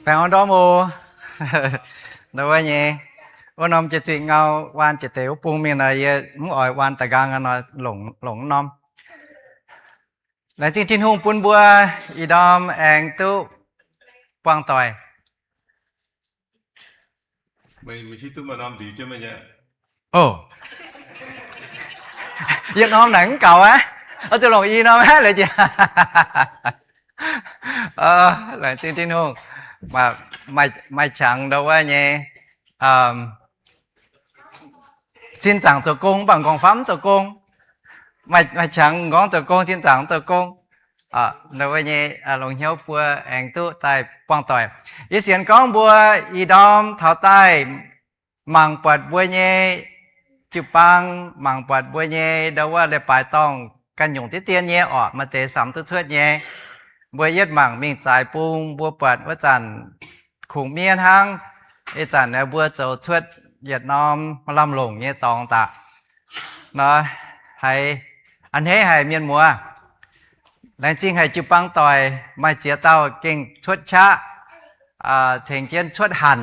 Baengh orn ndorm oc. Ndau wuov nyei, wuov norm jiex zuiz ngau waan jiex deix wuov bung mingh nor, yie mv oix waan da'nqaang nor, longc, longc norm. Laengz zingh Tin-Hungh bun mbuo ih ndorm aengx duqv buangh doic. Oc, yie norm naaic mv gaux aqv. Oix zuqc longc i norm aqv, la'jiex. Laengz zingh Tin-Hungh. Maaih qangx ndau wuov nyei, sin zaangc zoux gong, mv baac m'nqorngv-famv mv zoux gong. Maaih qangx m'nqorngv zoux gong, sin zaangc mv zoux gong. Ndau wuov nyei, longc hnyouv buo aengx duqv daaih buangh doic. Yie sienx gorngv mbuo ih ndorm taux daaih mangc buatc mbuo nyei jiu-baang, mangc buatc mbuo nyei ndau wuov leiz-baaix dorngh ganh nyungc deix dien nyei orqc, maaih deix samx duqv cuotv nyei. Mbuo yietv mangc mingh zaaix bung, mbuo buatc wuov zanc kungx miev hnangv. Ih zanc mbuo zoux cuotv yietc norm lamh longc nyei dorngx daaih nor, haiz a'hneiv haic mienh muoz. Laengz zingh haic jiu-baang doic, maaih ziex dauh gengh cuotv qaqv, tengx jienv cuotv hanc,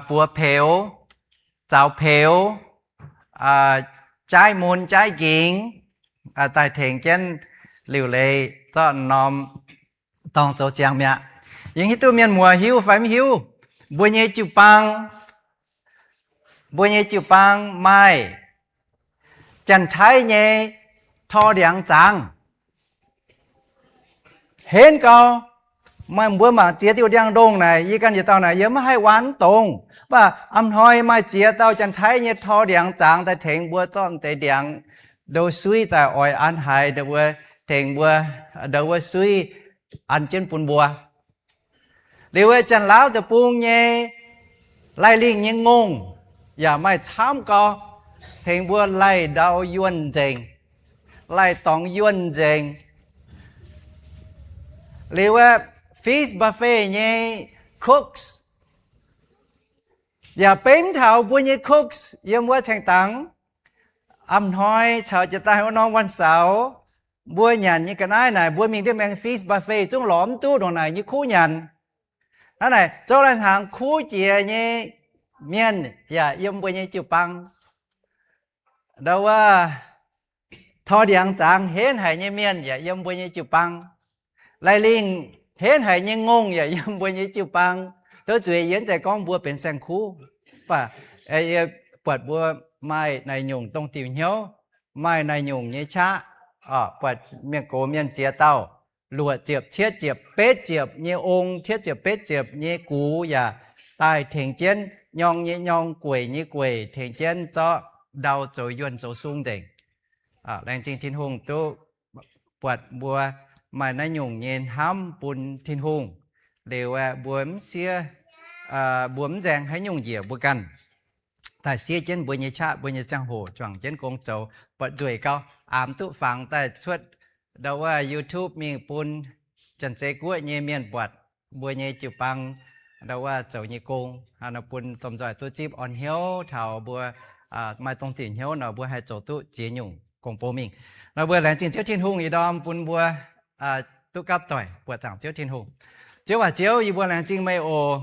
buoz peux, zaux peux, jaaiv mun jaaiv nqingx, daaih tengx jienv liuc leiz zorqv norm dorngx zoux ziangx mi'aqv. Yie hiuv duqv mienh muoz hiuv fai mv hiuv, mbuo nyei jiu-baang, mbuo nyei jiu-baang maaih Janx-Taiv nyei tor ndiangx zaangc. Henv gau, maaih mbuo mangc ziex diuh ndiangx-ndongh naaic, yie ganh yietc dauh naaic yie maiv haih waan mv dongz. Mv baac a'hnoi maaih ziex dauh Janx-Taiv nyei tor ndiangx zaangc daaih tengx mbuo zorqv deix ndiangx ndo suiv daaih oix an haiz ndo wuov, tengx mbuo ndo wuov suiv an jienv bun mbuo. Liuz wuov Janx-Laauv deic-bung nyei Laih Lingh nyei ngongh yaac maaih camv gau, tengx mbuo laih ndau yuonh nzengc, laih dorngx yuonh nzengc. Liuz wuov Feast Buffet nyei cooks yaac bemv taux mbuo nyei cooks yiem wuov caeng dangx. A'hnoi caux jiez daaih wuov norm วันเสาร์, mbuo nyanc nyei ga'naaiv naaic, mbuo mingh ndiev maengx Feast Buffet zungv lorz mv duqv ndongc naaic nyei kuv nyanc. Hnangv naaic, zouv lai-hnaangx kuv jiex nyei mienh yaac yiem mbuo nyei jiu-baang. Ndau wuov tor ndiangx zaangc henv haic nyei mienh yaac yiem mbuo nyei jiu-baang. Laih Lingh henv haic nyei ngongh yaac yiem mbuo nyei jiu-baang. Douc zueiz yie mv zeiz gorngv mbuo benx saeng-kuv, mv baac yie buatc mbuo maaih naaiv nyungc dongh diuc hnyouv, maaih naaiv nyungc nyei qaqv, buatc mienh gox mienh ziex dauh, luoqc ziepc, cietv ziepc, betv ziepc nyei ong, cietv ziepc, betv ziepc nyei gux yaac daaih tengx jienv nyorng nyei nyorng, gueic nyei gueic, tengx jienv zorqv ndau zoux yuonh zoux sung nzengc. Laengz zingh Tin-Hungh duqv buatc mbuo maaih naaiv nyungc nyei hnamv bun Tin-Hungh. Liuz aeqv, mbuo mv siev, mbuo mv nzaeng haaix nyungc njiec mbuo ganh daaih siev jienv mbuo nyei qaqv, mbuo nyei ziangh hoc juangc jienv gong zoux, buatc nzueic gau, aamx duqv fangx daaih cuotv ndau wuov YouTube mingh bun Janx-Zei Guoqv nyei mienh buatc mbuo nyei jiu-baang ndau wuov zoux nyei gong, bun domh nzoih duqv zipv orn hnyouv taux mbuo maaih dongh diuc hnyouv nor mbuo haih zoux duqv ziex nyungc gong-bou mingh. Nor mbuo laengz zingh Ziouv Tin-Hungh ih ndorm bun mbuo duqv gapv doic buatc zaangc Ziouv Tin-Hungh. Ziouv aac, Ziouv, yie mbuo laengz zingh meih oc.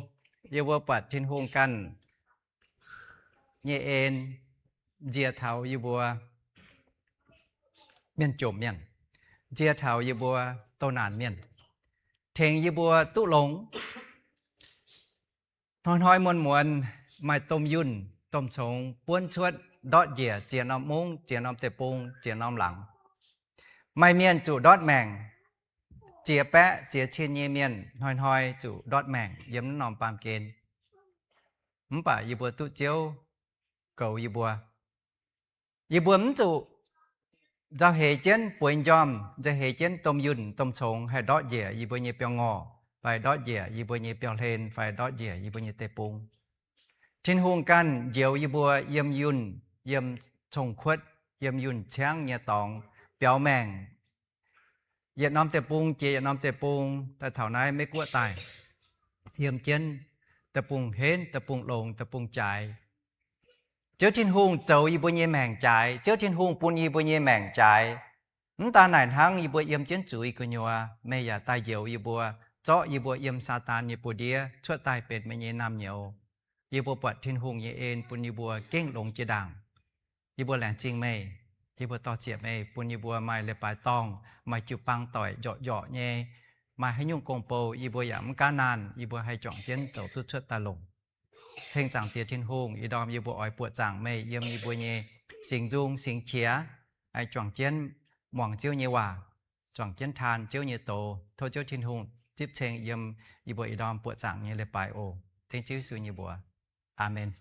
Yie mbuo buatc Tin-Hungh ganh nyei en nzie taux yie mbuo mienh jomc mienh, nzie taux yie mbuo douz naanc mienh, tengx yie mbuo duqv longx. Hnoi-hnoi muonz-muonz maaih domh yunh domh congx buonv cuotv ndortv njiec ziex norm mungv, ziex norm deic-bung, ziex norm laangz. Maaih mienh zuqc ndortv maengc, ziex baeqv ziex cin nyei mienh hnoi-hnoi zuqc ndortv maengc yiem naaiv norm baamh gen. Mv baac yie mbuo duqv Ziouv goux yie mbuo. Yie mbuo mv zuqc nzauh heix jienv bueix njormh, nzauh heix jienv domh yunh domh congx haih ndortv njiec yie mbuo nyei biauv-ngorc, fai ndortv njiec yie mbuo nyei biauv-hlen, fai ndortv njiec yie mbuo nyei deic-bung. Tin-Hungh ganh njoux yie mbuo yiem yunh, yiem cong-kuotv, yiem yunh ciangv nyei dorngx biaux maengc. Yietc norm deic-bung jiex yietc norm deic-bung daaih taux naaiv Meiv-Guoqv daaih, yiem jienv deic-bung henv, deic-bung longx, deic-bung jaaix. Ziouv Tin-Hungh zoux yie mbuo nyei maengc jaaix. Ziouv Tin-Hungh bun yie mbuo nyei maengc jaaix. Mv daan naaic hnangv, yie mbuo yiem jienv zuiz gu'nyuoz meih yaac daaih njoux yie mbuo zorqv yie mbuo yiem Saadaan nyei buoz-ndiev cuotv daaih benx meih nyei naamh nyouz. Yie mbuo buatc Tin-Hungh nyei en bun yie mbuo gengh longx jiex ndaangc. Yie mbuo laengz zingh meih. Yie mbuo dor-ziec meih bun yie mbuo maaih leiz-baaix dorngh, maaih jiu-baang doic njorqc njorqc nyei, maaih haaix nyungc gong-bou yie mbuo yaac mv gaanv naanh, yie mbuo haih juangc jienv zoux duqv cuotv daaih longc. Ceng Zaangc Diex Tin-Hungh, ih ndorm yie mbuo oix buoqc zaangc meih yiem yie mbuo nyei singx nzung singx qiex, juangc jienv muangx Ziouv nyei waac, juangc jienv taan Ziouv nyei doz. Tov Ziouv Tin-Hungh zipv ceng yiem yie mbuo ih ndorm buoqc zaangc nyei leiz-baaix oc. Dengv Ziouv Yesu nyei mbuox, aamen.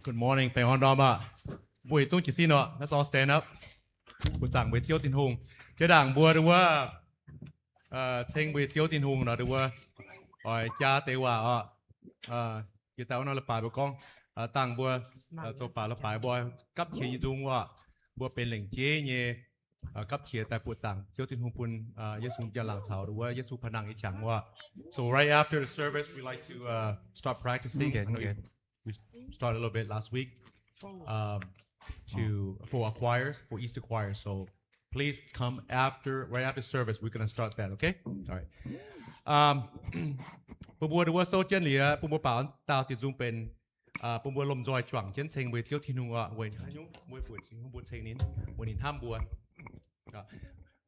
Good morning, baengh orn ndorm aqv. Mbuo yietc zungv jiez sin oc. Let's all stand up. Mbuo zaangc mbuo Ziouv Tin-Hungh. Jiex ndaangc mbuo ndon wuov ceng mbuo Ziouv Tin-Hungh nor, ndon wuov oix jaa deix waac oc. Jiex daaih wuov nor leiz-baaix mbuo gorngv, dangh mbuo zoux baac leiz-baaix mbuo gapv qiex nyei nzung oc. Mbuo benx lengc jeiv nyei gapv qiex daaih buoqc zaangc Ziouv Tin-Hungh bun Yesu njang-laangc caux ndon wuov Yesu pa'nangh nyei qangx oc. So right after the service, we like to start practicing. We started a little bit last week to for our choirs, for Easter choir. So please come after, right after service. We're gonna start that, okay? All right. Bun mbuo ndon wuov souv jienv liuz, bun mbuo baaux daauh diuh nzung benx bun mbuo lomh nzoih juangc jienv ceng mbuo Ziouv Tin-Hungh oc. Weic haaix nyungc mbuo buoqc Tin-Hungh mbuo ceng ninh, weic ninh hnamv mbuo.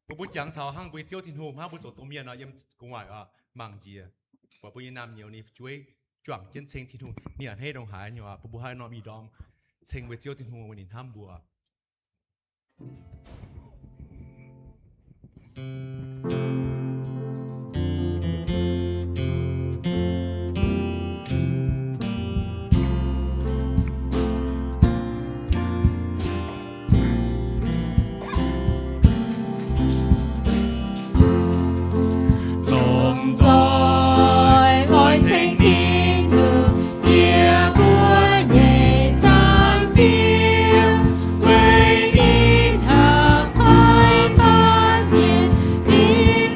Bun mbuo jangx taux hnangv mbuo Ziouv Tin-Hungh hnangv mbuo zoux domh mienh nor yiem gu'nguaaic oc, mangc njiec buatc mbuo nyei naamh nyouz ninh fu'jueiv juangc jienv ceng Tin-Hungh, ninh a'hneiv ndongc haaix nyei oc. Bun mbuo haih norm ih ndorm ceng mbuo Ziouv Tin-Hungh weic ninh hnamv mbuo. Lomh nzoih oix ceng Tin-Hungh yiem mbuo nyei zaangc Diex, weic ninh hnamv haic baamh mienh, ninh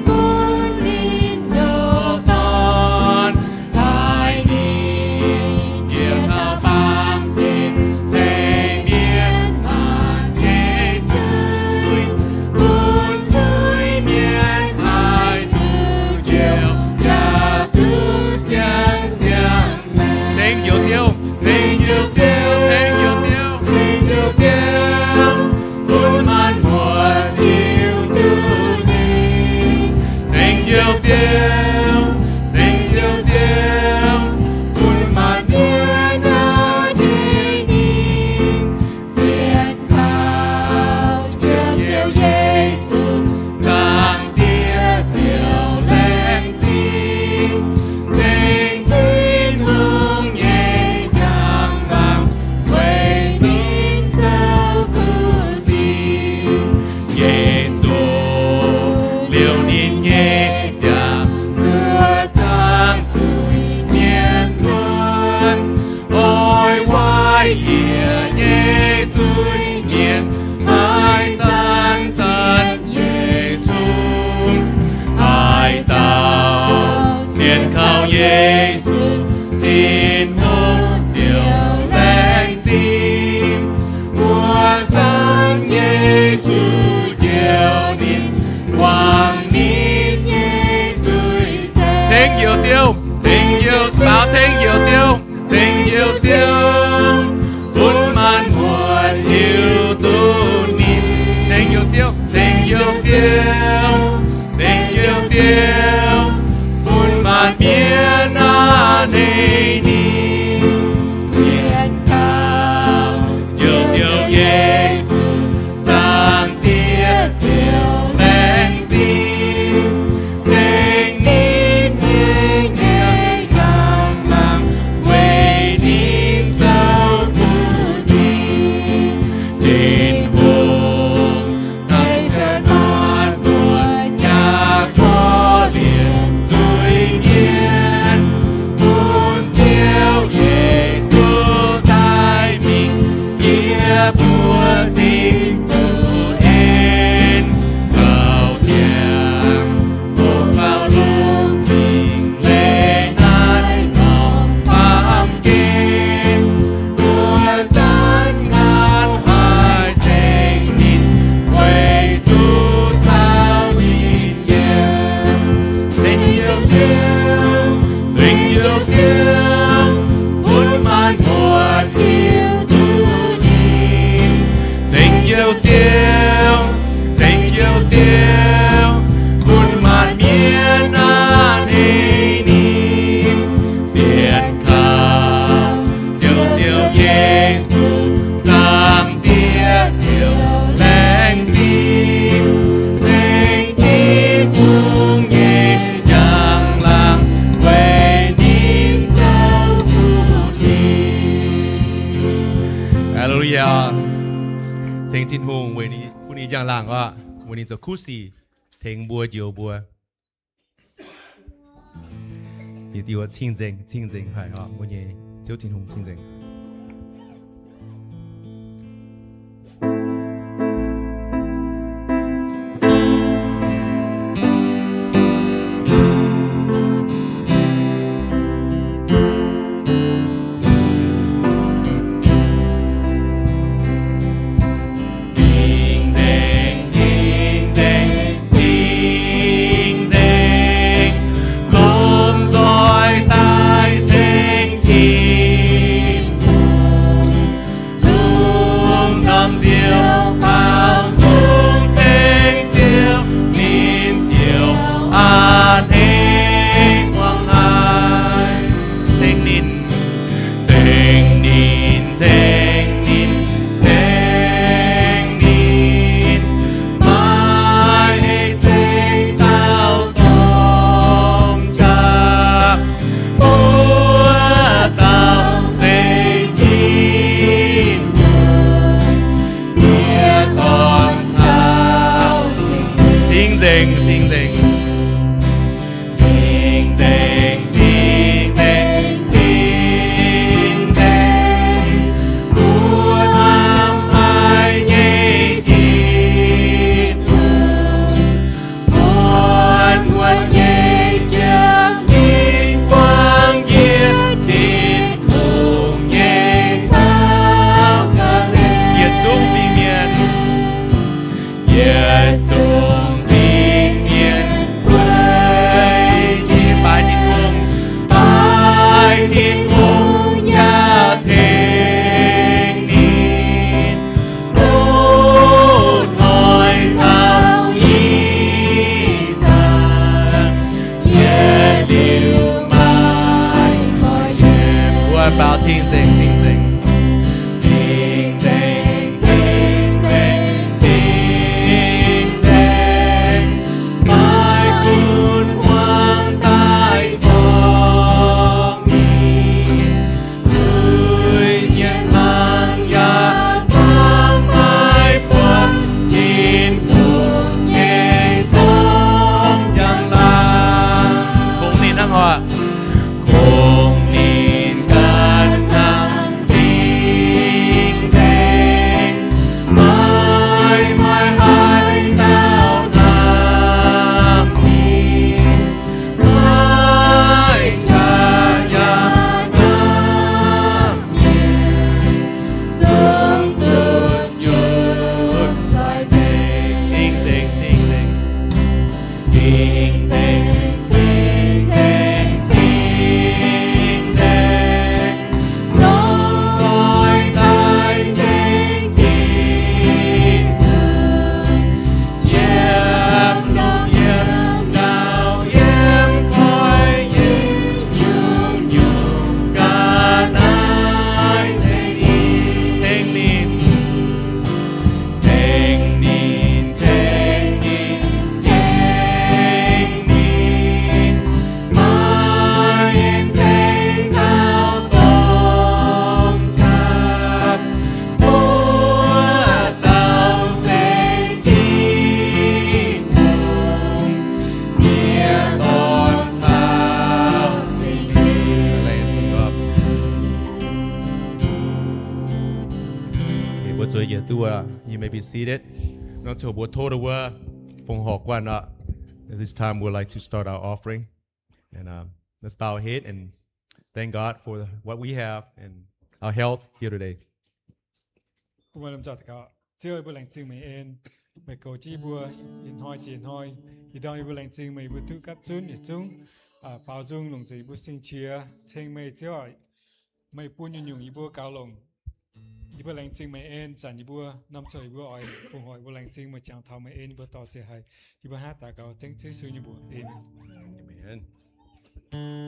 Yesu, Zaangc Diex ziouc laengz zingh, ceng Tin-Hungh nyei njang-laangc weic ninh zoux kuv sic. Hallelujah. Ceng Tin-Hungh weic ninh, bun ninh njang-laangc oc, weic ninh zoux kuv sic, tengx mbuo, njoux mbuo. Diuh, diuh cing-nzengc, cing-nzengc haic oc, mbuo nyei Ziouv Tin-Hungh cing-nzengc. Cing-nzengc, cing-nzengc, cing-nzengc, lomh nzoih daaih ceng Tin-Hungh. Lungh ndorm nziouv baaux nzung ceng Ziouv, ninh ziouc a'hneiv guangc haic. Ceng ninh, ceng ninh, ceng ninh, ceng ninh, maiv ceng caux domh jaax. Mbuo dauh se Tin-Hungh, Diex, Dorn, Caux Singx Lingh. Cing-nzengc, cing-nzengc. Cing-nzengc, cing-nzengc, cing-nzengc, mbuo hnamv haic nyei Tin-Hungh, muonz muonz nyei jiem mingh buangh yie, Tin-Hungh nyei caux ga'hlen. Yietc zungv fingx mienh, yietc zungv fingx mienh weic yie baaix Tin-Hungh, baaix Tin-Hungh yaac ceng ninh. Loz-hnoi taux ih zanc, yietc liuz maaih nqoi yiem. Mbuo baaux cing-nzengc, cing-nzengc. Cing-nzengc, cing-nzengc, cing-nzengc, maaih gunv muangx daaih dorngx mingh. Zuiz-mienh hmangx yaac hmangx maiv buatc Tin-Hungh nyei domh njang-laangc. Kungx ninh hnangv oc. Kungx ninh ganh hnangv cing-nzengc, maiv maaih haaix dauh hnamv ninh, maiv jaax yaac hnamv mienh, zungv duqv nyunc nzoih nzengc. Cing-nzengc, cing-nzengc. Cing-nzengc, cing-nzengc, cing-nzengc, lomh nzoih daaih ceng Tin-Hungh, yiem lungh yiem ndau, yiem nzoih yiem, nyungc-nyungc ga'naaiv ceng ninh, ceng ninh. Ceng ninh, ceng ninh, ceng ninh, maiv ceng caux domh jaax. Mbuo dauh se Tin-Hungh, Diex, Dorn, Caux Singx Lingh. Okay, mbuo zueiz njiec duqv wuov, you may be seated. Norm ziangh hoc mbuo tov wuov fongc horc guanh oc. At this time, we'd like to start our offering. And, um, let's bow our head and thank God for what we have and our health here today. Mbuo lomh nzoih daux gaux. Ziouv, yie mbuo laengz zingh meih en, meih goux jienv yie mbuo yietc hnoi jiex hnoi. Ih ndorm yie mbuo laengz zingh meih, yie mbuo duqv gapv zunv yietc zungv, aa, baaux nzung longc nzengc yie mbuo sin-qiex ceng meih, Ziouv. Meih bun nyungc-nyungc yie mbuo gaux longc. Yie mbuo laengz zingh meih en, zanc yie mbuo norm ziangh hoc yie mbuo oix fongc horc, yie mbuo laengz zingh meih, jangx taux meih en, yie mbuo dorh zeqc haic. Yie mbuo hnangv daux gaux dengv Ziouv Yesu nyei mbuox. Aamen. Aamen.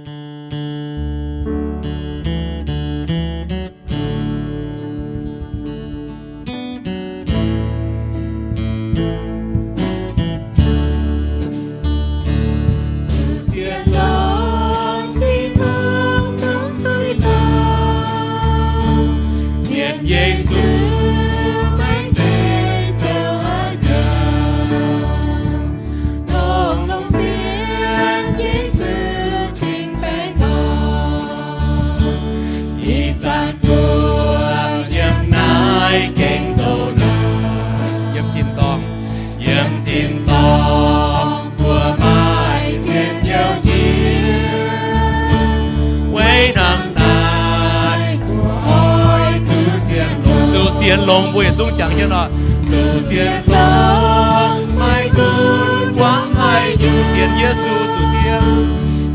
Sienx longx mbuo yietc zungv jangx jienv nor. Zuqc sienx longx, maiv gunv buangv haaix nyungc. Sienx Yesu zuqc diev.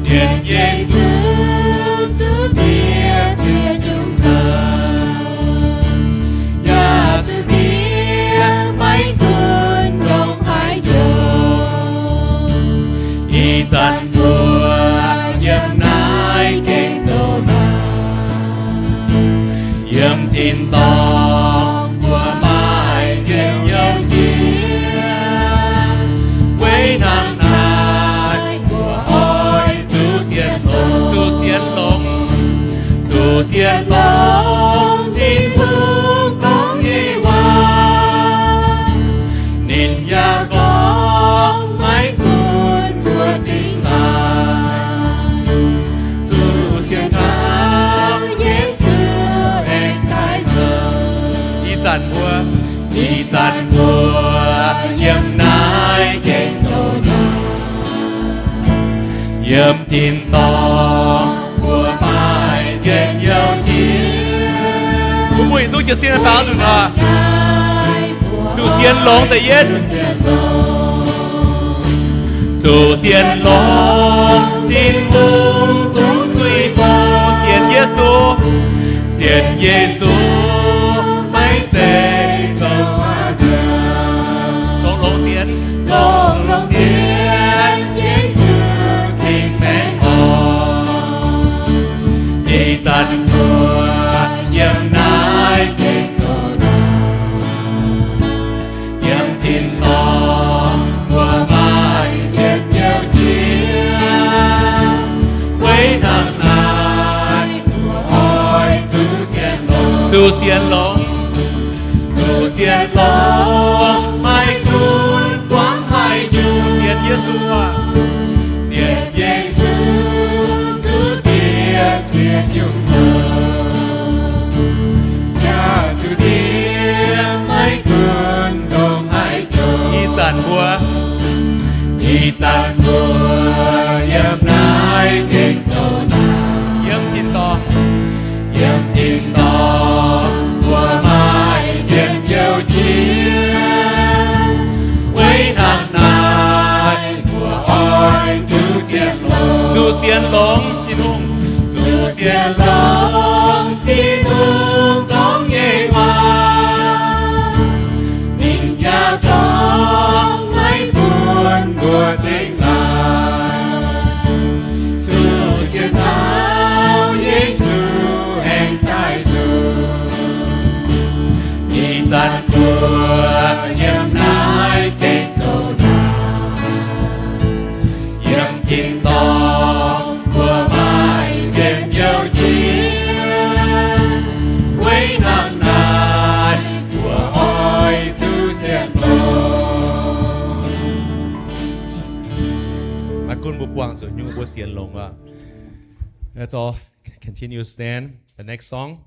Sienx Yesu zuqc diev ziex nyungc gauh. Yaac zuqc diev maiv gunv longx haaix nyungc. Ih zanc mbuo yiem naaiv gengh douc naaic, yiem tin-dorngh mbuo maaih njien-youh jiex. Weic hnangv naaic mbuo oix zuqc sienx longx, zuqc sienx longx, zuqc sienx longx Tin-Hungh gorngv nyei waac. Ninh yaac gorngv maiv gunv mbuo dingh laaix, zuqc sienx taux Yesu aengx daaih zoux. Ih zanc mbuo, ih zanc mbuo yiem naaiv gengh douc naaic, yiem tin-dorngh mbuo maaih njien-youh jiex. Mbuo mbuo yietc zungv jiez sin baaux nzunc oc. Zuqc sienx longx da'yietv. Zuqc sienx longx Tin-Hungh bungx zuiz bou. Sienx Yesu, sienx Yesu maiv zeiz zoux haaix nyungc. Longx-longx sienx, longx-longx sienx Yesu cing-maengc orqc. Ih zanc mbuo yiem naaiv gengh douc naaic, yiem tin-dorngh mbuo maaih njien-youh jiex. Weic hnangv naaic mbuo oix zuqc sienx longx, zuqc sienx longx, zuqc sienx longx, maiv gunv buangv haaix nyungc. Sienx Yesu, sienx Yesu zuqc diev ziex nyungc gauh, yaac zuqc diev maiv gunv longx haaix nyungc. Ih zanc mbuo, ih zanc mbuo yiem naaiv gengh douc naaic, yiem tin-dorngh, yiem tin-dorngh mbuo maaih njien-youh jiex. Weic hnangv naaic mbuo oix zuqc sienx longx, zuqc sienx longx Tin-Hungh, zuqc sienx longx Tin-Hungh gorngv nyei waac. Ninh yaac gorngv maiv gunv mbuo dingh laaix, zuqc sienx taux Yesu aengx daaih nzunc. Ih zanc mbuo yiem naaiv gengh douc naaic, yiem tin-dorngh mbuo maaih njien-youh jiex. Weic hnangv naaic mbuo oix zuqc sienx longx. Maiv gunv mbuo buangh zuqc haaix nyungc, mbuo sienx longx aqv. Let's all continue stand. The next song.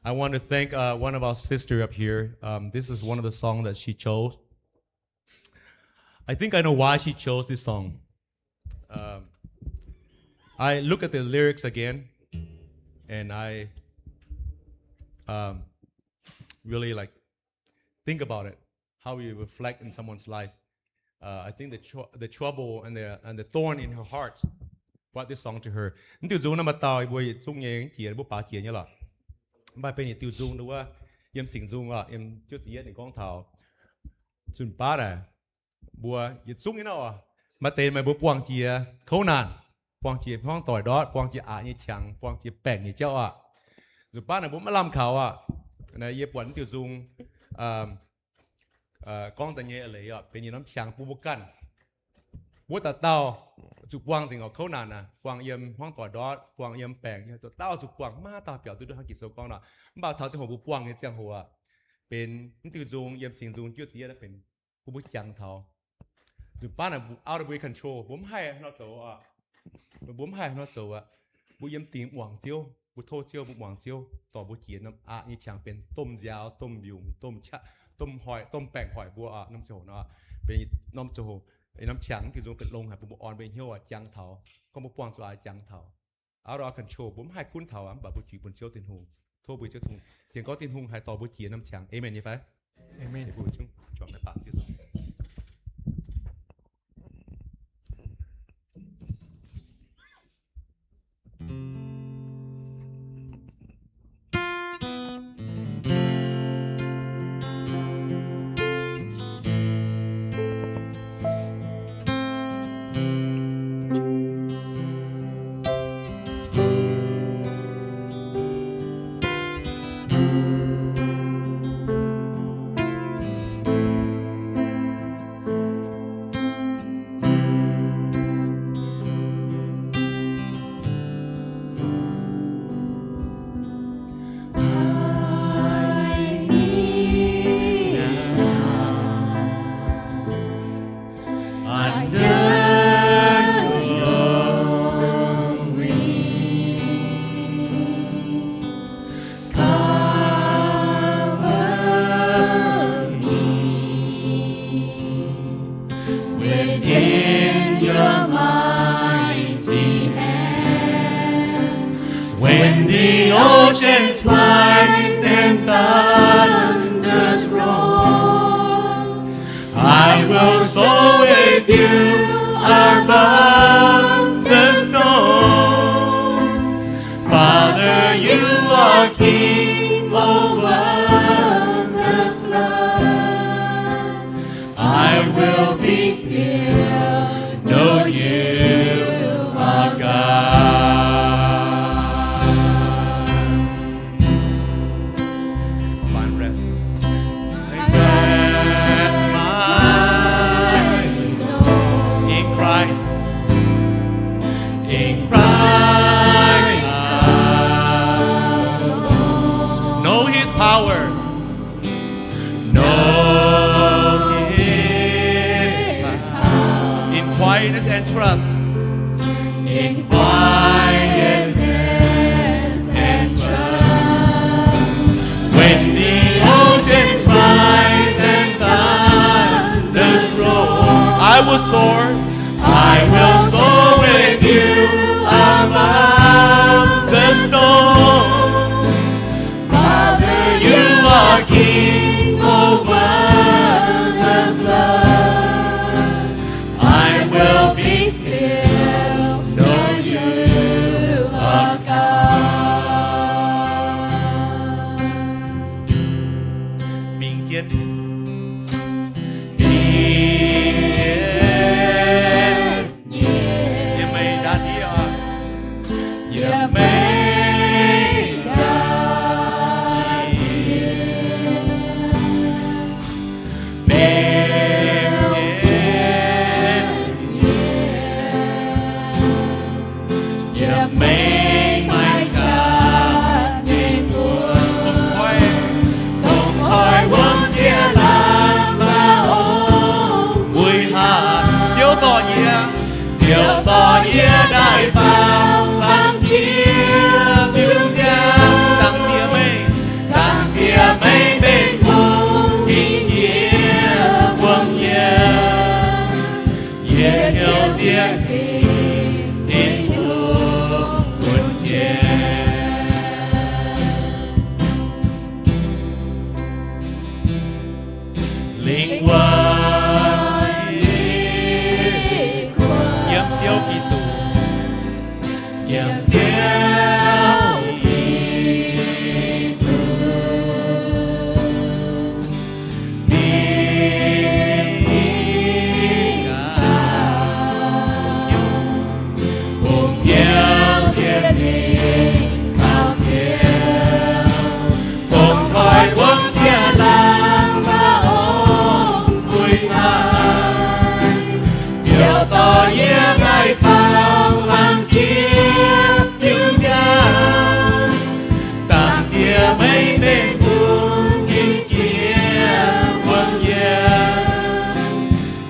I want to thank uh, one of our sister up here. Um, this is one of the songs that she chose. I think I know why she chose this song. Um, I look at the lyrics again, and I um, really like think about it, how you reflect in someone's life. Uh, I think the, tr- the trouble and the, and the thorn in her heart brought this song to her. Mv diuh nzung naaiv maaih dauh mbuo yietc zungv nyei jiex, mbuo baaux jiex nyei lorqc. Mv baac benx yietc diuh nzung nduov yiem Singx Nzung oc, yiem ziouv ziepc yietv ninh gorngv taux zunh baav naaic, mbuo yietc zungv nyei nor, maaih deix meih mbuo buangh jiex kouv naanc, buangh jiex hmuangv doic ndortv, buangh jiex aqc nyei qangx, buangh jiex baengc nyei jauv aqv. Zunh baav naaic mbuo maiv lamh kaux aqv. Yie buatc mv diuh nzung gorngv daaih nyei eix leiz oc, benx yietc norm qangx bun mbuo ganh. Wuov dauh dauh zuqc buangh nzengc oc, kouv naanc aqv, buangh yiem hmuangv doic ndortv, buangh yiem baengc, dauh dauh zuqc buangh, maiv dauh biaux duqv nduov hnangv Ging-Sou gorngv nor. Mv baac taux ziangh hoc mbuo buangh nyei ziangh hoc aqv, benx mv diuh nzung yiem Singx Nzung juov ziepc yietv naaiv benx bun mbuo jangx taux. Zunh baav naaic out of our control, mbuo mv haih nor zoux aqv. Mbuo mv haih nor zoux aqv. Mbuo yiem dingc muangx Ziouv, mbuo tov Ziouv, mbuo muangx Ziouv, dorh mbuo jiex norm aqc nyei qangx benx domh nziaaux, domh mbiungc, domh qaqv, domh hoic, domh baengc hoic mbuo aqv. Norm ziangh hoc nor, benx norm ziangh hoc, norm qangx mv diuh nzung benx longx haic bun mbuo orn mbuo nyei hnyouv aqv, jangx taux. Gorngv mbuo buangh zuqc aqv, jangx taux. Out of our control, mbuo mv haih gunv taux aqv, mv baac mbuo jiex bun Ziouv Tin-Hungh. Mbuo mbuox Ziouv Tin-Hungh, sienx gorngv Tin-Hungh haih dorh mbuo jiex norm qangx. Amen nyei fai? Amen. Under your wings, cover me within your mighty hand. When the oceans rise and thunders roar, I will soar with you above the storm. Father, you are king over the flood. I will be still, know you are God. Find rest. Rest my soul in Christ. In Christ alone. Know his power. Know his power. In quietness and trust. In quietness and trust. When the oceans rise and thunders roar, I will soar. I will soar with you above the storm. Father, you are king over the flood. I will be still, know you are God. Mingh jienv. Mingh jienv. Yiem meih ndaangc yie oc. Yiem meih ndaangc yie. Mingh jienv. Yiem meih maaih qaqv nyei buonc. Dongh koi, dongh koi wuom jiex lamh baaux ong mbuo haaix. Ziouv dorh yie, Ziouv dorh yie daaih faaux lamh jiex diuh nziaamv. Zaangc Diex meih, Zaangc Diex meih mbenc kungx mingh jiex wuom yie. Yie tiuv zieqv zingh Tin-Hungh bun jienv. Lingh wuonh yiem Ziouv Giduc. Yiem Ziouv Giduc. Zinh gaax, bungx biouv zieqv zingh taux Ziouv, dongh koi wuom jiex lamh baaux ong mbuo haaix. Ziouv dorh yie daaih faaux lamh jiex diuh nziaamv. Zaangc Diex meih mbenc kungx mingh jiex wuom yie.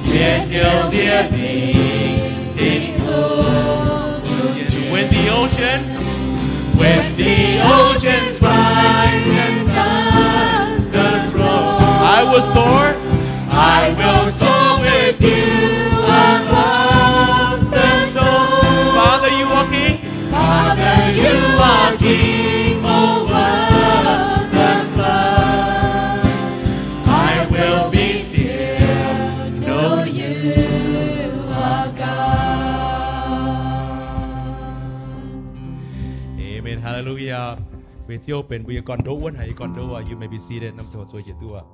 Yie tiuv zieqv zingh Tin-Hungh bun jienv. When the ocean, when the oceans rise and thunders roar, I will soar, I will soar with you above the storm. Father, you are king. Father, you are king over Weic Ziouv benx mbuo nyei gorn-ndoqv wuov haic nyei gorn-ndoqv oc. You may be seated. Norm zoux zuov jiex duqv oc.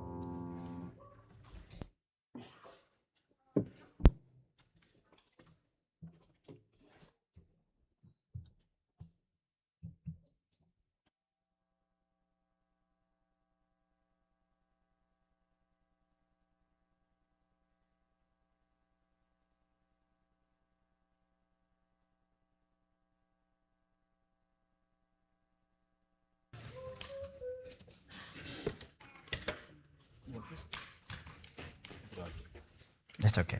It's okay.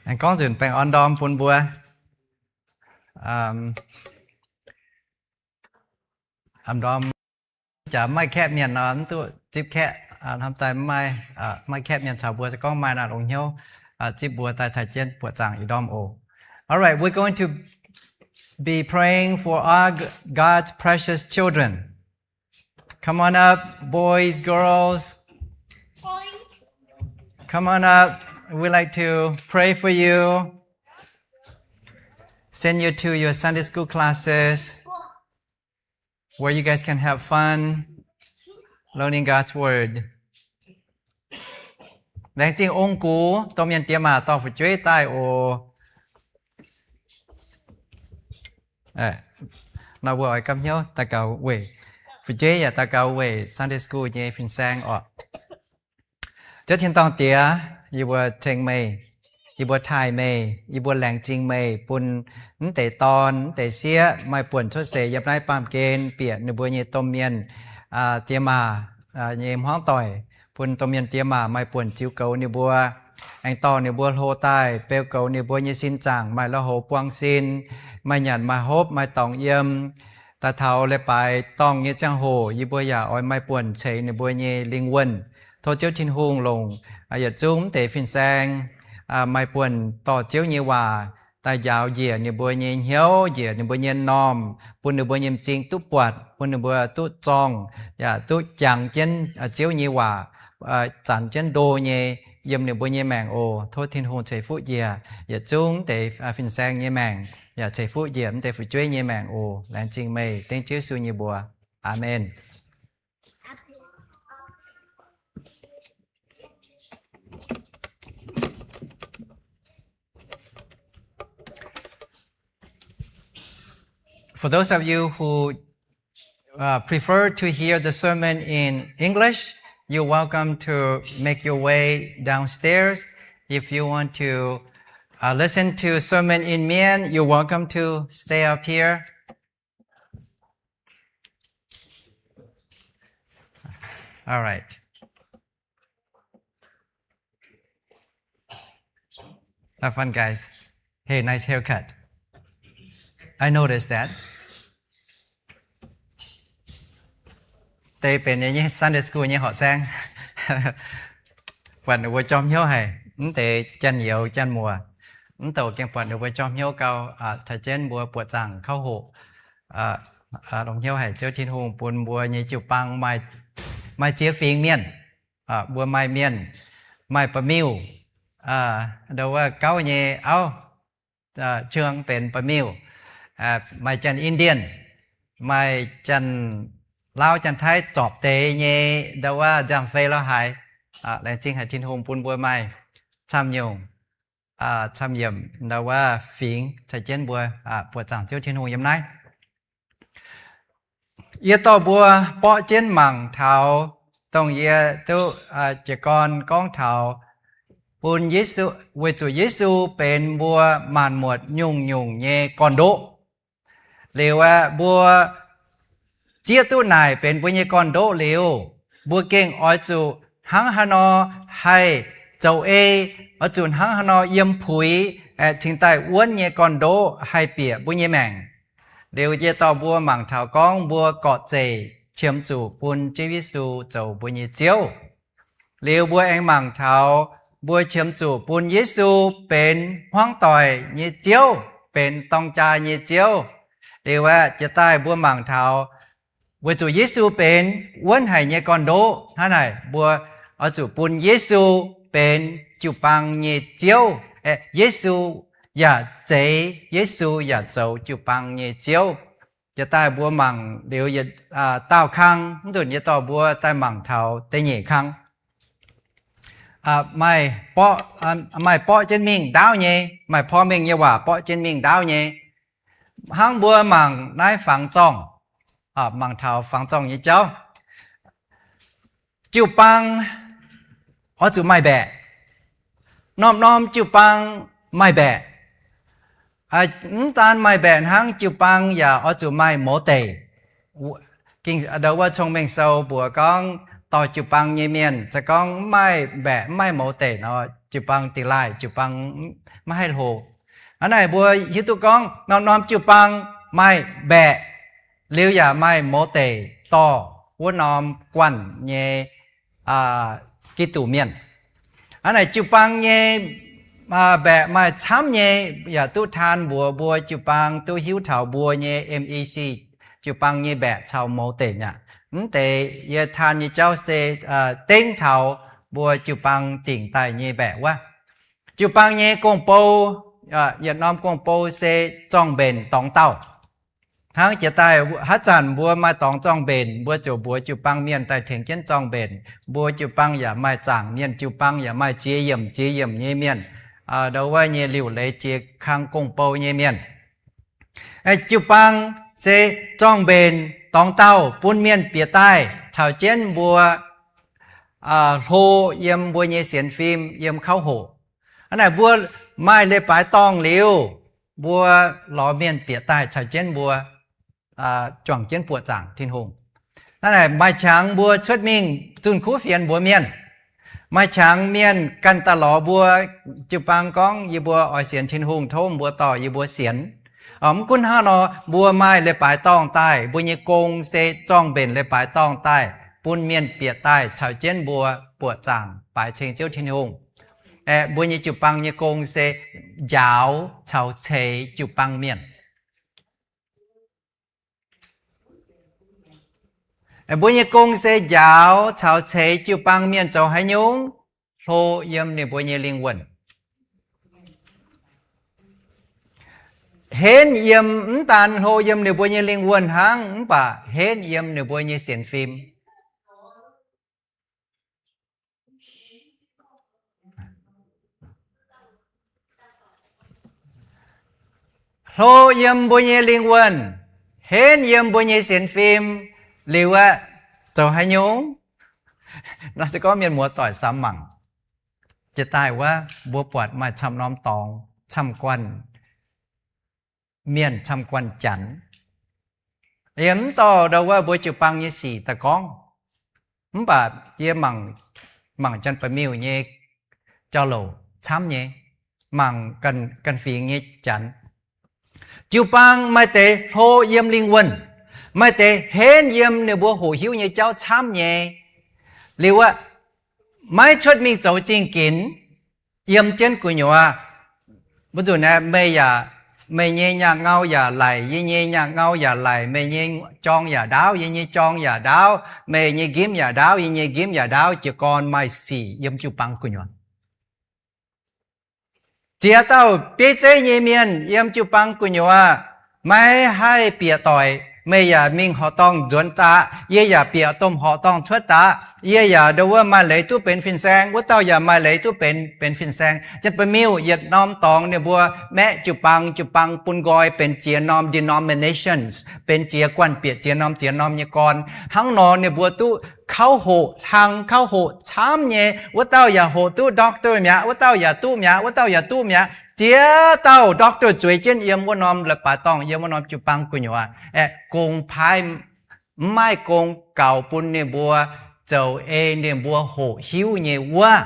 Aengx gorngv nzunc baengh orn ndorm bun mbuo. A'ndorm jaax maaih kaeqv mienh nor, mv duqv zipv kaeqv, hnamv daaih maaih, maaih kaeqv mienh caux mbuo se gorngv maaih naaiv longx hnyouv zipv mbuo daaih caux jienv buoqc zaangc ih ndorm oc. All right, we're going to be praying for all God's precious children. Come on up, boys, girls. Come on up. We'd like to pray for you. Send you to your Sunday school classes where you guys can have fun learning God's word. Laengz zingh ong-gux, domh mienh diex maac dorh fu'jueiv daaih oc. Nor mbuo oix gapv hnyouv daux gaux weic fu'jueiv yaac daux gaux weic Sunday school nyei fin-saeng oc. Ziouv tin-dorngh Diex, yie mbuo ceng meih, yie mbuo taaih meih, yie mbuo laengz zingh meih bun mv deix dorn, mv deix sieqv maaih buonc cuotv seix yiem naaiv baamh gen bieqc ninh mbuo nyei domh mienh diex maac nyei hmuangv doic, bun domh mienh diex maac maaih buonc ziux goux ninh mbuo, aengx dorh ninh mbuo hlo daaih beu goux ninh mbuo nyei sin zaangc maaih lui-houx buang sin, maaih nyanc maaih hopv maaih dorngx yiem. Daaih taux leiz-baaix dorngh nyei ziangh hoc yie mbuo yaac oix maaih buonc ceix ninh mbuo nyei lingh wuonh. Tov Ziouv Tin-Hungh longc yietc zungv mv deix fin-saeng maaih buonc dorh Ziouv nyei waac daaih njaaux njiec ninh mbuo nyei hnyouv, njiec ninh mbuo nyei m'normh, bun ninh mbuo nyei m'zing duqv buatc, bun ninh mbuo duqv zorngh, yaac duqv jangx jienv Ziouv nyei waac zanc jienv ndo nyei yiem ninh mbuo nyei maengc oc. Tov Tin-Hungh ceix fuqv njiec yietc zungv mv deix fin-saeng nyei maengc, yaac ceix fuqv njiec mv deix fu'jueiv nyei maengc oc. Laengz zingh meih, dengv Ziouv Yesu nyei mbuox. Aamen. For those of you who uh, prefer to hear the sermon in English, you're welcome to make your way downstairs. If you want to uh, listen to sermon in Mien, you're welcome to stay up here. All right. Have fun, guys. Hey, nice haircut. I noticed that. Deix benx yie nyei Sunday school nyei horqc saeng. Buatc ninh mbuo jorm hnyouv haic, mv deix janx-youz janx-muoc. Mv douc gengh buatc ninh mbuo jorm hnyouv gau, caux jienv mbuo buoqc zaangc kouv hoqc. Longx hnyouv haic, Ziouv Tin-Hungh bun mbuo nyei jiu-baang maaih ziex fingx mienh. Mbuo maaih mienh, maaih Bamiuh, ndo wuov gauv nyei auv, Qhang benx Bamiuh, maaih janx-Indian, maaih janx-Laauv janx-Taiv zorpc deix nyei, ndo wuov nziaamv-fei lorz haaix. Laengz zingh haic Tin-Hungh bun mbuo maaih camv nyungc, camv yiemc ndo wuov fingx caux jienv mbuo buoqc zaangc Ziouv Tin-Hungh yiem naaiv. Yie dorh mbuo borqv jienv mangc taux dongh yie duqv jiez gorn gorngv taux bun Yesu, weic zuqc Yesu benx mbuo maanc muotc nyungc-nyungc nyei gorn-ndoqv. Liuz aeqv, mbuo zieqv duqv naaic benx mbuo nyei gorn-ndoqv liuz, mbuo gengh oix zuqc hnangv haaix nor haih zoux ei, oix zuqc hnangv haaix nor yiem puix aeqv, cingx daaih wuonv nyei gorn-ndoqv haih bieqc mbuo nyei maengc. Liuz yie dorh mbuo mangc taux gorngv mbuo gorqv-zeic qiemx zuqc bun Ziouv Yesu zoux mbuo nyei Ziouv. Liuz mbuo aengx mangc taux mbuo qiemx zuqc bun Yesu benx hmuangv doic nyei Ziouv, benx dorng jaa nyei Ziouv. Liuz aeqv, jiex daaih mbuo mangc taux, weic zuqc Yesu benx wuonv haic nyei gorn-ndoqv. Hnangv naaic mbuo oix zuqc bun Yesu benx jiu-baang nyei Ziouv. Aeqv, Yesu yaac zeix, Yesu yaac zoux jiu-baang nyei Ziouv. Jiex daaih mbuo mangc liuz yietc daauh kang, mv nzunc yie dorh mbuo daaih mangc taux da'nyeic kang. Maaih borqv jienv mingh ndaauv nyei, maaih porv mengh nyei waac borqv jienv mingh ndaauv nyei. Hnangv mbuo mangc naaiv fangx zorngh, mangc taux fangx zorngh nyei jauv. Jiu-baang oix zuqc maaih mbaeqc. Norm-norm jiu-baang maaih mbaeqc. Mv daan maaih mbaeqc hnangv, jiu-baang yaac oix zuqc maaih mouz deic. Ging, ndau wuov Cong-Mengh Sou mbuox gorngv, dorh jiu-baang nyei mienh, se gorngv mv maaih mbaeqc mv maaih mouz deic nor, jiu-baang dingh laaih, jiu-baang maiv haih hlo. Hnangv naaic mbuo hiuv duqv gorngv norm-norm jiu-baang maaih mbaeqc, liuz yaac maaih mouz deic dorh wuov norm guanh nyei Giduc mienh. Hnangv naaic jiu-baang nyei mbaeqc maaih camv nyei, yaac duqv taan mbuox mbuo jiu-baang duqv hiuv taux mbuo nyei M E C jiu-baang nyei mbaeqc caux mouz deic mi'aqv. Mv deix yie taan nyei jauv se dengv taux mbuo jiu-baang dingc daaih nyei mbaeqc wuov. Jiu-baang nyei gong-bou, yietc norm gong-bou se zorng-mbenc dorngx dauh. Hnangv jiex daaih haaix zanc mbuo maaih dorngx zorng-mbenc, mbuo ziouc mbuox jiu-baang mienh daaih tengx jienv zorng-mbenc. Mbuo jiu-baang yaac maaih zaangc mienh, jiu-baang yaac maaih ziex yiemc ziex yiemc nyei mienh, ndau wuov nyei liuc leiz ziex kang gong-bou nyei mienh. Jiu-baang se zorng-mbenc dorngx dauh bun mienh bieqc daaih caux jienv mbuo hlo yiem mbuo nyei sienx fim, yiem kauv hoqc. Hnangv naaic mbuo maaih leiz-baaix dorngh liuz, mbuo lorz mienh bieqc daaih caux jienv mbuo juangc jienv buoqc zaangc Tin-Hungh. Hnangv naaic maaih qangx mbuo cuotv mingh zunh kuv fienx mbuox mienh. Maaih qangx mienh ganh daaih lorz mbuo jiu-baang gorngv, yie mbuo oix sienx Tin-Hungh, tov mbuo dorh yie mbuo sienx. Mv gunv hnangv nor, mbuo maaih leiz-baaix dorngh daaih, mbuo nyei gong se zorng-mbenc leiz-baaix dorngh daaih bun mienh bieqc daaih caux jienv mbuo buoqc zaangc baaix ceng Ziouv Tin-Hungh. Aeqv, mbuo nyei jiu-baang nyei gong se njaaux caux ceix jiu-baang mienh. Mbuo nyei gong se njaaux caux ceix jiu-baang mienh zoux haaix nyungc? Hlo yiem ninh mbuo nyei lingh wuonh. Henv yiem, mv daan hlo yiem ninh mbuo nyei lingh wuonh hnangv, mv baac henv yiem ninh mbuo nyei sienx fim. Hlo yiem mbuo nyei lingh wuonh, henv yiem mbuo nyei sienx fim liuz aeqv, zoux haaix nyungc? Naaiv se gorngv mienh muoz-doic samx mangc. Jiex daaih wuov mbuo buatc maaih camv norm dorngx, camv guanh mienh, camv guanh janx. Yie mv dorh ndau wuov mbuo jiu-baang nyei sic daaih gorngv, mv baac yie mangc, mangc Janx-Baeqc-Miuh nyei jauv-louc camv nyei, mangc ganh, ganh fingx nyei janx. Jiu-baang maaih deix hlo yiem lingh wuonh, maaih deix henv yiem ninh mbuo hoqc hiuv nyei jauv camv nyei. Liuz aeqv, maiv cuotv mingh zoux zingh ginx, yiem jienv gu'nyuoz. Mbuo zuqc naaiv, meih yaac, meih nyei nyaah ngau yaac laic, yie nyei nyaah ngau yaac laic, meih nyei jorng yaac ndaauv, yie nyei jorng yaac ndaauv, meih nyei nqimv yaac ndaauv, yie nyei nqimv yaac ndaauv, jiez gorn maaih sic yiem jiu-baang gu'nyuoz. Ziex dauh bieiv zeiv nyei mienh yiem jiu-baang gu'nyuoz, maiv haih bieqc doic. Meih yaac mingh horqc dorngh nzuonx daaih, yie yaac bieqc domh horqc dorngh cuotv daaih. Yie yaac ndau wuov maaih leiz duqv benx fin-saeng, wuov dauh yaac maaih leiz duqv benx, benx fin-saeng. Janx-Baeqc-Miuh yietc norm dorngx ninh mbuo maeqv jiu-baang, jiu-baang bun nqoi benx ziex norm denominations, benx ziex guanh bieqc ziex norm ziex norm nyei gorn. Hnangv nor ninh mbuo duqv kauv hoqc, hlang kauv hoqc camv nyei. Wuov dauh yaac hoqc duqv doctor mi'aqv, wuov dauh yaac duqv mi'aqv, wuov dauh yaac duqv mi'aqv. Ziex dauh doctor zueiz jienv yiem wuov norm leiz-baaix dorngh, yiem wuov norm jiu-baang gu'nyuoz. Aeqv, gong paaiv mv maaih gong gaux bun ninh mbuo zoux ei ninh mbuo hoqc hiuv nyei wuov.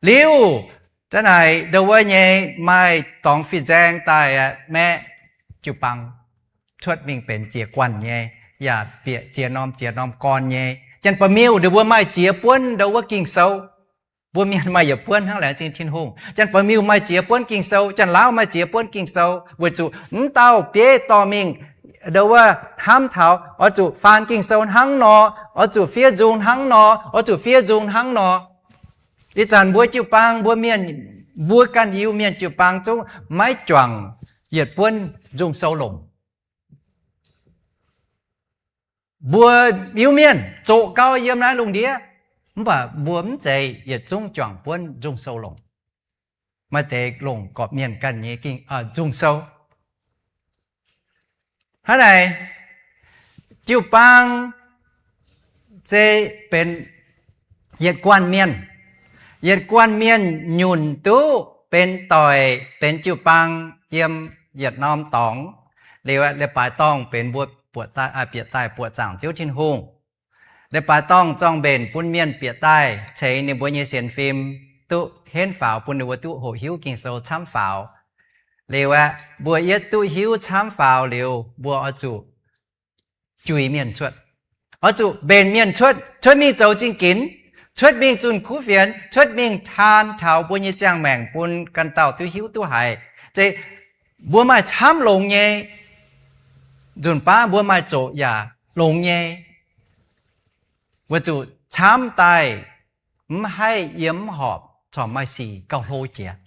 Liuz, zanc naaic ndau wuov nyei maaih dorngx fin-saeng daaih maeqv jiu-baang cuotv mingh benx ziex guanh nyei, yaac bieqc ziex norm ziex norm gorn nyei. Janx-Baeqc-Miuh ninh mbuo maaih ziex buonv ndau wuov Ging-Sou. Mbuo Mienh maaih yietc buonv hnangv, laengz zingh Tin-Hungh. Janx-Baeqc-Miuh maaih ziex buonv Ging-Sou, Janx-Laauv maaih ziex buonv Ging-Sou, weic zuqc mv dauh bieiv dorh mingh ndo wuov hnamv taux oix zuqc faan Ging-Sou hnangv nor, oix zuqc fiev nzung hnangv nor, oix zuqc fiev nzung hnangv nor. Ih zanc mbuo jiu-baang, mbuo mienh, mbuo ganh Iu-Mienh jiu-baang zungv maiv juangc yietc buonv nzung sou longc. Mbuo Iu-Mienh zoqc gau yiem naaiv lungh ndiev, mv baac mbuo mv zeiz yietc zungv juangc buonv nzung sou longc. Maaih deix longc gorqv-mienh ganh nyei nzung sou. Hnangv naaic, jiu-baang se benx yietc guanh mienh. Yietc guanh mienh nyunc duqv benx doic, benx jiu-baang yiem yietc norm dorngx. Liuz, leiz-baaix dorngh benx mbuo bieqc daaih buoqc zaangc Ziouv Tin-Hungh. Leiz-baaix dorngh zorng-mbenc bun mienh bieqc daaih ceix ninh mbuo nyei sienx fim, duqv henv faaux bun ninh mbuo duqv hoqc hiuv Ging-Sou camv faaux. Liuz aeqv, mbuo yietv duqv hiuv camv faaux liuz, mbuo oix zuqc juix mienh cuotv. Oix zuqc mbenc mienh cuotv, cuotv mingh zoux zingh ginx, cuotv mingh zunh kuv fienx, cuotv mingh taan taux mbuo nyei ziangh maengc bun ganh dauh duqv hiuv duqv haiz. Zeiz mbuo maaih camv longx nyei, nzunc baav mbuo maaih zoqc yaac longx nyei. Weic zuqc camv daaih mv haih yiem mv horpc, corc maaih sic gauh hlo jiex.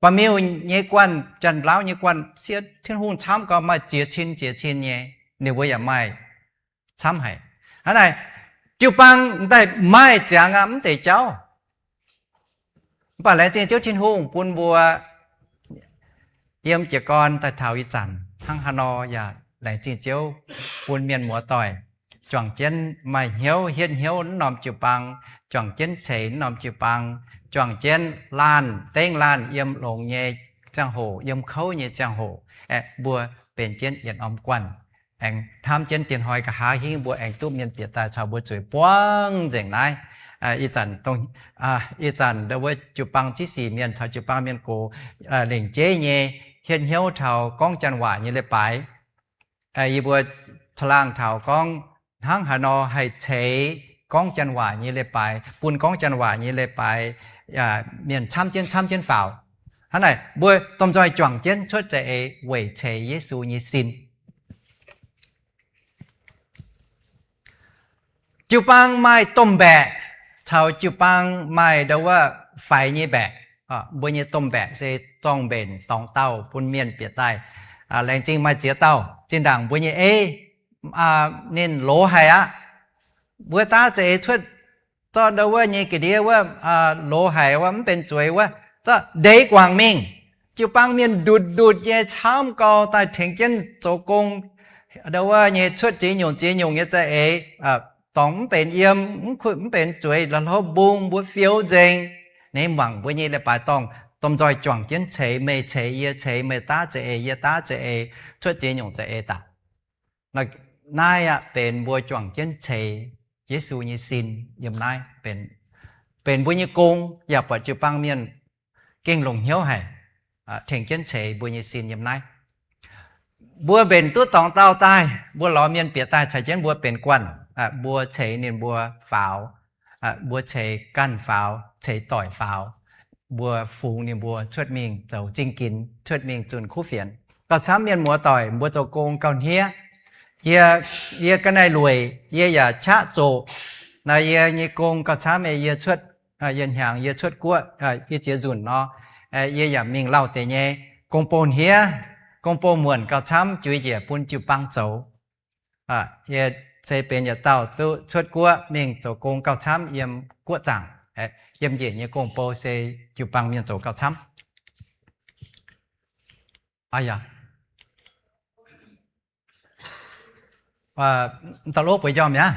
Ba'miuh nyei guanh, Janx-Laauv nyei guanh, siev Tin-Hungh camv gau, maaih ziex cin ziex cin nyei, ninh mbuo yaac maaih camv haic. Hnangv naaic, jiu-baang daaih maaih ziangx aqv, mv deix jauv. Mv baac laengz zingh Ziouv Tin-Hungh bun mbuo yiem jiez gorn daaih taux ih zanc hnangv haaix nor yaac laengz zingh Ziouv bun mienh muoz-doic juangc jienv maaih hnyouv hietv hnyouv naaiv norm jiu-baang, juangc jienv ceix naaiv norm jiu-baang, juangc jienv laanh dengv laanh yiem longx nyei ziangh hoc, yiem kouv nyei ziangh hoc, aeqv, mbuo benx jienv yietc norm guanh, aengx hnamv jienv dien hnoi nqa'haav hingv mbuo aengx duqv mienh bieqc daaih caux mbuo zueiz buangv nzengc naaiv. Ih zanc, ih zanc ndau wuov jiu-baang ziex sic mienh caux jiu-baang mienh gox lengc jeiv nyei hietv hnyouv taux gorngv janx waac nyei leiz-baaix. Yie mbuo caangh laangh taux gorngv hnangv haaix nor haih ceix gorngv janx waac nyei leiz-baaix, bun gorngv janx waac nyei leiz-baaix mienh camv jienv camv jienv faaux. Hnangv naaic mbuo domh nzoih juangc jienv cuotv za'eix weic ceix Yesu nyei sin. Jiu-baang maaih domh mbaeqc caux jiu-baang maaih ndau wuov faix nyei mbaeqc. Mbuo nyei domh mbaeqc se zorng-mbenc dorngx dauh bun mienh bieqc daaih. Laengz zingh maaih ziex dauh zinh ndaangc mbuo nyei ei ninh loz haic aqv. Mbuo daav za'eix cuotv zorqv ndau wuov nyei ga'ndiev wuov, loz haic wuov, mv benx zueiz wuov, zorqv ndeic guangc mingh. Jiu-baang mienh ndutc ndutc nyei camv gau daaih tengx jienv zoux gong. Ndau wuov nyei cuotv ziex nyungc ziex nyungc nyei za'eix, dorngx mv benx yiem, mv benx zueiz, la'hloov mbung, mbuo fioux nzengc. Ninh mangc mbuo nyei leiz-baaix dorngh, domh nzoih juangc jienv ceix, meih ceix yie, ceix meih daav za'eix, yie daav za'eix, cuotv ziex nyungc za'eix daaih. Naaiv aqv benx mbuo juangc jienv ceix Yesu nyei sin yiem naaiv, benx mbuo nyei gong, yaac buatc jiu-baang mienh gengh longc hnyouv haic tengx jienv ceix mbuo nyei sin yiem naaiv. Mbuo mbenc duqv dorngx dauh daaih, mbuo lorz mienh bieqc daaih caux jienv mbuo benx guanh, mbuo ceix ninh mbuo faaux, mbuo ceix ganh faaux, ceix doic faaux, mbuo fungx ninh mbuo cuotv mingh zoux zingh ginx, cuotv mingh zunh kuv fienx. Gauh camv mienh muoz-doic, mbuo zoux gong gauh hniev. Yie, yie ga'naaiv lueic, yie yaac qaqv zoqc. Naaiv yie nyei gong gauh camv, yie cuotv, yie hnyangx yie cuotv guoqv, yie ziex nzunc nor, yie yaac mingh lauh deix nyei. Gong-bou hniev, gong-bou muonc gauh camv, juix njiec bun jiu-baang zoux. Yie se benx yietc dauh duqv cuotv guoqv mingh zoux gong gauh camv yiem guoqv zaangc. Yiem njiec nyei gong-bou se jiu-baang mienh zoux gauh camv. Dauh lov bueix njormh mi'aqv.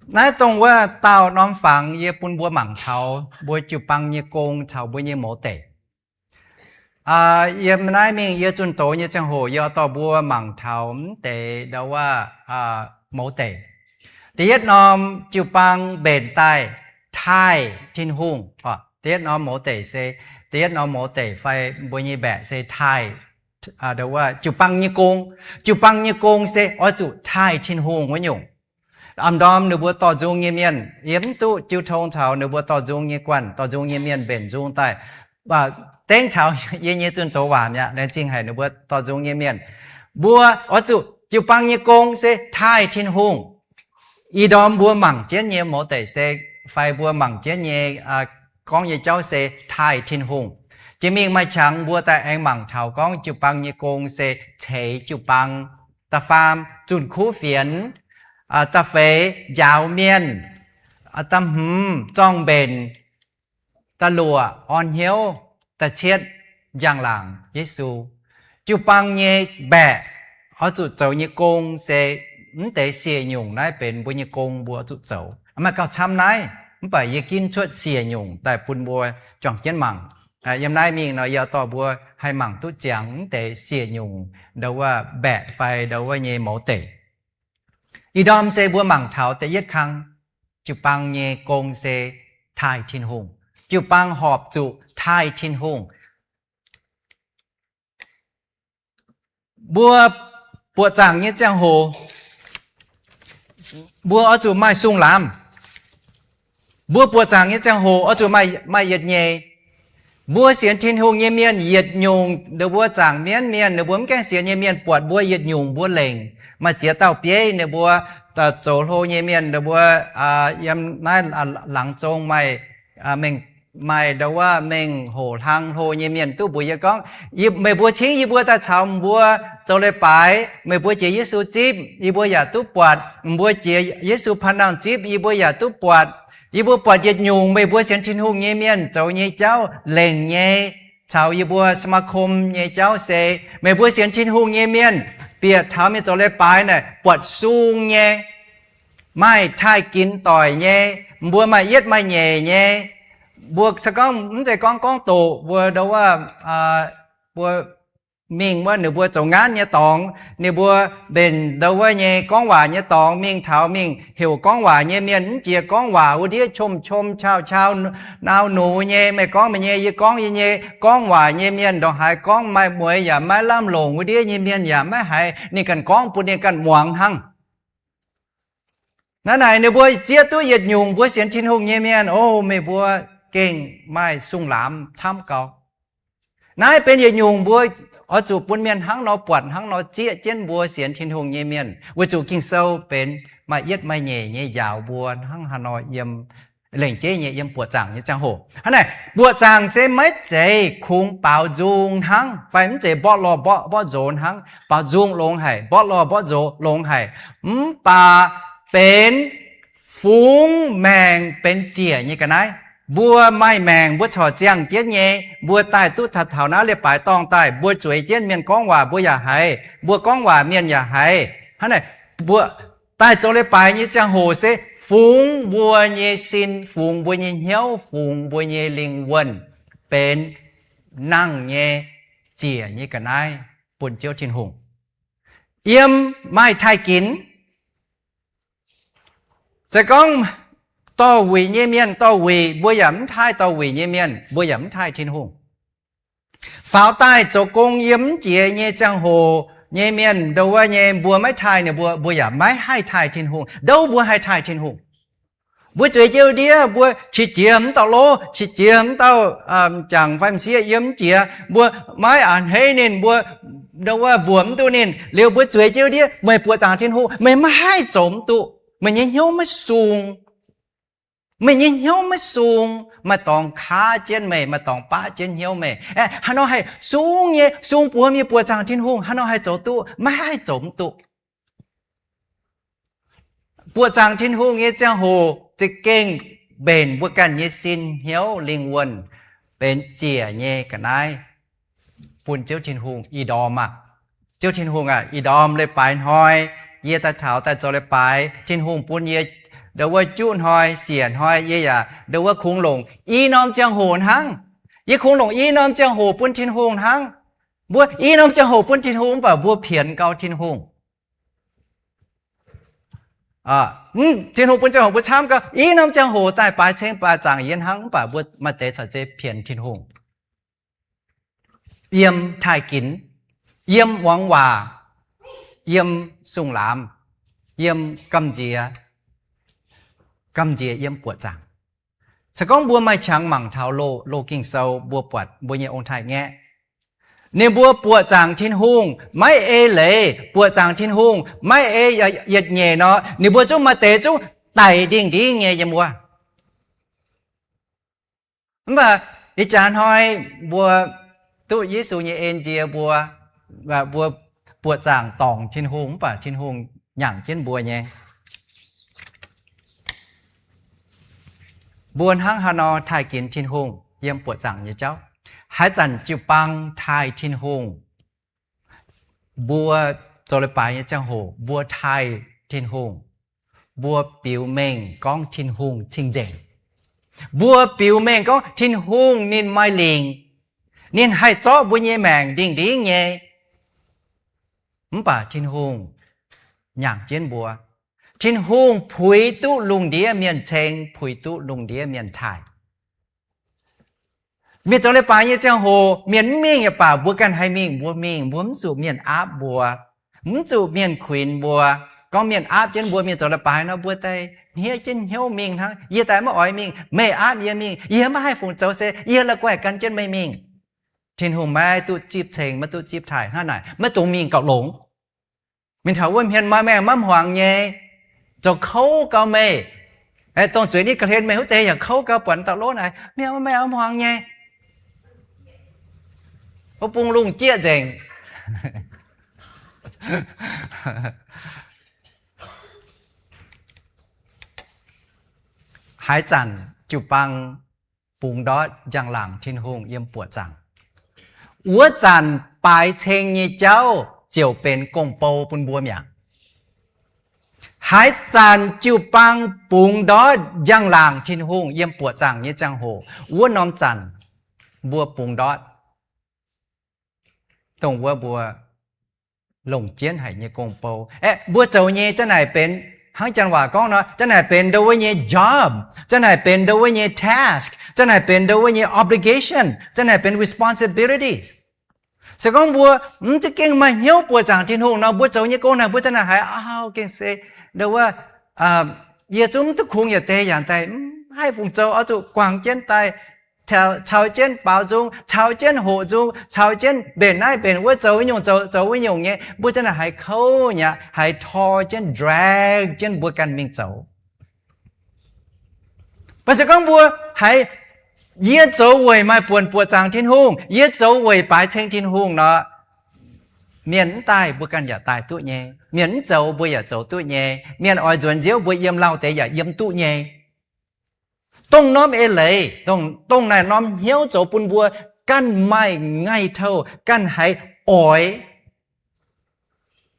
Naaiv dongh wuov daauh norm fangx yie bun mbuo mangc taux mbuo jiu-baang nyei gong caux mbuo nyei mouz deic. Yiem naaiv mingh yie zunh doz nyei ziangh hoc yie oix dorh mbuo mangc taux mv deix ndau wuov mouz deic. Da'yietv norm jiu-baang mbenc daaih taaih Tin-Hungh. Da'yietv norm mouz deic se, da'yietv norm mouz deic fai mbuo nyei mbaeqc se taaih, ndau wuov jiu-baang nyei gong. Jiu-baang nyei gong se oix zuqc taaih Tin-Hungh wuov nyungc. A'ndorm ninh mbuo dorh nzung nyei mienh, yie mv duqv jiu tong caux ninh mbuo dorh nzung nyei guanh, dorh nzung nyei mienh mbenc nzung daaih, dengv taux yie nyei zunh doz waac mi'aqv. Laengz zingh haic ninh mbuo dorh nzung nyei mienh. Mbuo oix zuqc jiu-baang nyei gong se taaih Tin-Hungh. Ih ndorm mbuo mangc jienv nyei mouz deic se, fai mbuo mangc jienv nyei gorngv nyei jauv se taaih Tin-Hungh. Jiex mingh maaih qangx mbuo daaih aengx mangc taux gorngv jiu-baang nyei gong se ceix jiu-baang. Da'faam, zunh kuv fienx. Da'feix, njaaux mienh. Da'hmz, zorng-mbenc. Da'luoqc, orn hnyouv. Da'cietv, njang-laangc Yesu. Jiu-baang nyei mbaeqc oix zuqc zoux nyei gong se mv deix siec nyungc naaiv benx mbuo nyei gong mbuo oix zuqc zoux. Maaih gauh camv naaiv, mv baac yie ginv cuotv siec nyungc daaih bun mbuo juangc jienv mangc. Yiem naaiv mingh nor yie dorh mbuo haih mangc duqv ziangx mv deix siec nyungc ndau wuov mbaeqc fai ndau wuov nyei mouz deic. Ih ndorm se mbuo mangc taux da'yietv kang, jiu-baang nyei gong se taaih Tin-Hungh. Jiu-baang horpc zuqc taaih Tin-Hungh. Mbuo buoqc zaangc nyei ziangh hoc, mbuo oix zuqc maaih sung-lamz. Mbuo buoqc zaangc nyei ziangh hoc oix zuqc maaih yietc nyeic. Mbuo sienx Tin-Hungh nyei mienh yietc nyungc, ninh mbuo zaangc mienv mienh, ninh mbuo mv gaengh sienx nyei mienh buatc mbuo yietc nyungc mbuo lengc. Maaih ziex dauh bieiv ninh mbuo zoux hlo nyei mienh, ninh mbuo yiem naaiv laangz zong maaih, mengh maaih ndau wuov mengh hoc hlang hlo nyei mienh duqv mbuox yie gorngv, meih mbuo cingv yie mbuo daaih caux mbuo zoux leiz-baaix, meih mbuo jiex Yesu zipv yie mbuo yaac duqv buatc, mbuo jiex Yesu paan nangh zipv yie mbuo yaac duqv buatc. Yie mbuo buatc yietc nyungc meih mbuo sienx Tin-Hungh nyei mienh zoux nyei jauv lengc nyei, caux yie mbuo สมาคม nyei jauv se, meih mbuo sienx Tin-Hungh nyei mienh bieqc taux mienh zoux leiz-baaix naaic buatc sung nyei, maaih taaih ginx doic nyei, mbuo maaih yietv maaih nyeic nyei. Mbuo se gorngv mv zeiz gorngv gorngv doqc mbuo ndau wuov, mbuo mingh wuov ninh mbuo zoux ngaanv nyei dorngx, ninh mbuo mbenc ndau wuov nyei gorngv waac nyei dorngx, mingh taux mingh heuc gorngv waac nyei mienh mv jiex gorngv waac wuov ndiev qom-qom qauv-qauv, nau nux nyei, meih gorngv meih nyei, yie gorngv yie nyei, gorngv waac nyei mienh ndongc haaix gorngv maaih mueix yaac maiv lamh longc, wuov ndiev nyei mienh yaac maiv haiz ninh ganh gorngv bun ninh ganh muangx hnangv. Naaiv naaic ninh mbuo zieqv duqv yietc nyungc mbuo sienx Tin-Hungh nyei mienh, o, meih mbuo gengh maaih sung-lamz camv gau. Naaiv benx yietc nyungc mbuo oix zuqc bun mienh hnangv nor buatc, hnangv nor zieqv jienv mbuo sienx Tin-Hungh nyei mienh, weic zuqc Ging-Sou benx maaih yietv maaih nyeic nyei njaaux mbuo hnangv haaix nor yiem lengc jeiv nyei yiem buoqc zaangc nyei ziangh hoc. Hnangv naaic, buoqc zaangc se maiv zeiz kungx baaux nzung hnangv, fai mv zeiz mborqv lorh mborqv nzox hnangv. Baaux nzung longx haic, mborqv lorh mborqv nzox longx haic, mv baac benx fungx maengc benx ziec nyei ga'naaiv. Mbuo maaih maengc, mbuo corc ziangh jienv nyei, mbuo daaih duqv taux naaiv leiz-baaix dorngh daaih, mbuo zueiz jienv mienh gorngv waac mbuo yaac haiz, mbuo gorngv waac mienh yaac haiz. Hnangv naaic, mbuo daaih zoux leiz-baaix nyei ziangh hoc se fungx mbuo nyei sin, fungx mbuo nyei hnyouv, fungx mbuo nyei lingh wuonh benx nangh nyei ziec nyei ga'naaiv bun Ziouv Tin-Hungh. Yiem maaih taaih ginx. Se gorngv dorh wuic nyei mienh dorh wuic, mbuo yaac mv taaih dorh wuic nyei mienh, mbuo yaac mv taaih Tin-Hungh. Faaux daaih zoux gong yiem mv jiex nyei ziangh hoc nyei mienh, ndouv wuov nyei, mbuo maiv taaih ninh mbuo, mbuo yaac maiv haih taaih Tin-Hungh. Ndouv mbuo haih taaih Tin-Hungh. Mbuo zueiz jienv ndiev, mbuo qiex jiez mv dauh lov, qiex jiez mv dauh jangc fai m'sieqv yiem mv jiex, mbuo maiv a'hneiv ninh, mbuo ndouv wuov mbuoqc mv duqv ninh, liuz mbuo zueiz jienv ndiev, meih buoqc zaangc Tin-Hungh, meih maiv haih zoux mv duqv. Meih nyei hnyouv maiv sung. Meih nyei hnyouv maiv sung. Maaih dorngx kaav jienv meih, maaih dorngx baqv jienv hnyouv meih. Aeqv, haaix nor haih sung nyei, sung buoz mienh buoqc zaangc Tin-Hungh, haaix nor haih zoux duqv? Maiv haih zoux mv duqv. Buoqc zaangc Tin-Hungh nyei ziangh hoc za'gengh mbenc mbuo ganh nyei sin, hnyouv, lingh wuonh benx ziec nyei ga'naaiv bun Ziouv Tin-Hungh ih ndorm aqv. Ziouv Tin-Hungh aac, ih ndorm leiz-baaix hnoi yie daaih taux daaih zoux leiz-baaix, Tin-Hungh bun yie ndouv wuov juqv hnoi, siec hnoi, yie yaac ndouv wuov kungx longc i norm ziangh hoc hnangv. Yie kungx longc i norm ziangh hoc bun Tin-Hungh hnangv. Mbuo i norm ziangh hoc bun Tin-Hungh mv baac mbuo pienx gau Tin-Hungh. Tin-Hungh bun ziangh hoc mbuo camv gau, i norm ziangh hoc daaih baaix ceng baaix zaangc yie hnangv, mv baac mbuo maaih deix corc zeiz pienx Tin-Hungh. Yiem taaih ginx, yiem muangx waac, yiem sung-lamz, yiem gamh nziex, gamh nziex yiem buoqc zaangc. Se gorngv mbuo maaih qangx mangc taux loz, loz Ging-Sou, mbuo buatc mbuo nyei ong-taaix-ngaeqv, ninh mbuo buoqc zaangc Tin-Hungh, maiv ei leiz buoqc zaangc Tin-Hungh, maiv ei yietc nyeic nor, ninh mbuo zungv maaih deix zungv daic ndingh-ndingv nyei yiem wuov. Mv baac ih jaax hnoi mbuo duqv Yesu nyei en nzie mbuo, mbuo buoqc zaangc dorngc Tin-Hungh, mv baac Tin-Hungh nyaangc jienv mbuo nyei. Mbuo hnangv haaix nor taaih ginx Tin-Hungh yiem buoqc zaangc nyei jauv? Haaix zanc jiu-baang taaih Tin-Hungh? Mbuo zoux leiz-baaix nyei ziangh hoc mbuo taaih Tin-Hungh, mbuo biux mengh gorngv Tin-Hungh cing-nzengc. Mbuo biux mengh gorngv Tin-Hungh ninh maaih lingc, ninh haih zorqv mbuo nyei maengc ndingh-ndingv nyei. Mv baac Tin-Hungh nyaangc jienv mbuo. Tin-Hungh puix duqv lungh ndiev mienh ceng, puix duqv lungh ndiev mienh taaih. Mienh zoux leiz-baaix nyei ziangh hoc, mienh mv mingh yaac baac mbuo ganh haih mingh, mbuo mingh, mbuo mv zuqc mienh aapv mbuo, mv zuqc mienh kuinx mbuo. Gorngv mienh aapv jienv mbuo mienh zoux leiz-baaix nor, mbuo daaih hniev jienv hnyouv mingh hnangv. Yie daaih maiv oix mingh, meih aapv yie mingh, yie maiv haih fungc zoux se yie la'guaih gan jienv meih mingh. Tin-Hungh maiv duqv zipv ceng, maiv duqv zipv taaih hnangv naaic, maiv dungx mingh gauh longx. Mingh taux wuov hmien maiv maengh maiv hmuangx nyei, zoux kouv gau meih. Dongh zueiz nitv ga'hlen meih wuov deix yaac kouv gau, buatc dauh lov naaic, mienh maiv maengh maiv hmuangx nyei, wuov bung lungh jieqv nzengc. Haaix zanc jiu-baang bungx ndortv njang-laangc Tin-Hungh yiem buoqc zaangc, wuov zanc baaix ceng nyei jauv ziouc benx gong-bou bun mbuo mi'aqv. Haaix zanc jiu-baang bungx ndortv njang-laangc Tin-Hungh yiem buoqc zaangc nyei ziangh hoc, wuov norm zanc mbuo bungx ndortv dongh wuov mbuo longc jienv haic nyei gong-bou. Aeqv, mbuo zoux nyei zanc naaic benx, hnangv janx waac gorngv nor, zanc naaic benx ndau wuov nyei job, zanc naaic benx ndau wuov nyei task, zanc naaic benx ndau wuov nyei obligation, zanc naaic benx responsibilities. Se gorngv mbuo mv za'gengh maaih hnyouv buoqc zaangc Tin-Hungh nor, mbuo zoux nyei gong naaic mbuo zanc naaic haiz, auv, gengh se ndau wuov, yie zungv mv duqv kungx yietc deix yaac daaih mv haih fungc zoux, oix zuqc guangc jienv daaih caux jienv baaux nzung, caux jienv hoqc nzung, caux jienv mbenc naaiv mbenc wuov, zoux wuov nyungc zoux, zoux wuov nyungc nyei, mbuo zanc naaic haiz kouv nyei aqv, haiz tor jienv, drag jienv mbuo ganh mingh zoux. Mv baac se gorngv mbuo haiz, yie zoux weic maaih buonc buoqc zaangc Tin-Hungh, yie zoux weic baaix ceng Tin-Hungh nor, mienh mv daaih mbuo ganh yaac daaih duqv nyei, mienh mv zoux mbuo yaac zoux duqv nyei, mienh oix nzuonx nziouv mbuo yiem lauh deix yaac yiem duqv nyei. Dongh norm eix leiz, dongh naaic norm hnyouv zoux bun mbuo ganh maaih ngaih touh, ganh haiz oix,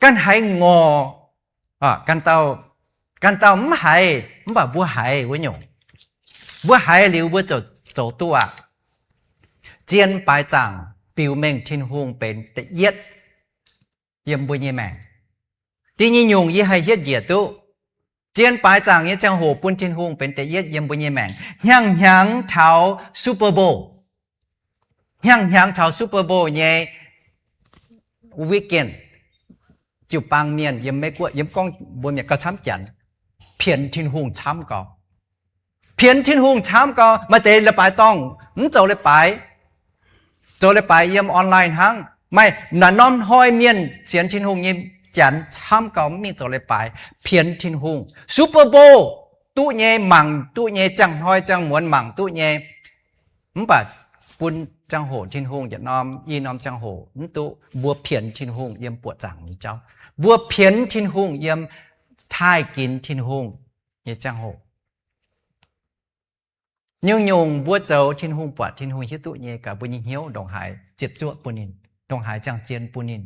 ganh haiz ngorc, ganh dauh mv haiz mv baac mbuo haiz wuov nyungc. Mbuo haiz liuz mbuo zoux duqv aqv. Zien baaix zaangc biux mengh Tin-Hungh benx da'yietv yiem mbuo nyei maengc. Da'nyeic nyungc yie haih hietv njiec duqv, zien baaix zaangc nyei ziangh hoc bun Tin-Hungh benx da'yietv yiem mbuo nyei maengc. Hnyangx-hnyangx taux Super Bowl, hnyangx-hnyangx taux Super Bowl nyei weekend, jiu-baang mienh yiem Meiv Guoqv, yie mv gorngv mbuo mienh, gauh camv Janx, pienx Tin-Hungh camv gau. Pienx Tin-Hungh camv gau. Maaih deix leiz-baaix dorngh mv zoux leiz-baaix, zoux leiz-baaix yiem online hnangv. Maaih naaiv norm hnoi mienh sienx Tin-Hungh nyei Janx camv gau mv mingh zoux leiz-baaix, pienx Tin-Hungh. Super Bowl duqv nyei, mangc duqv nyei, ziangh hnoi ziangh muonz mangc duqv nyei. Mv baac bun ziangh hoc Tin-Hungh yietc norm i norm ziangh hoc mv duqv, mbuo pienx Tin-Hungh yiem buoqc zaangc nyei jauv. Mbuo pienx Tin-Hungh yiem taaih ginx Tin-Hungh nyei ziangh hoc. Nyungc-nyungc mbuo zoux Tin-Hungh buatc, Tin-Hungh hiuv duqv nyei, gaax mbuo nyei hnyouv ndongc haaix ziepc zuoqv bun ninh, ndongc haaix ziangh zien bun ninh.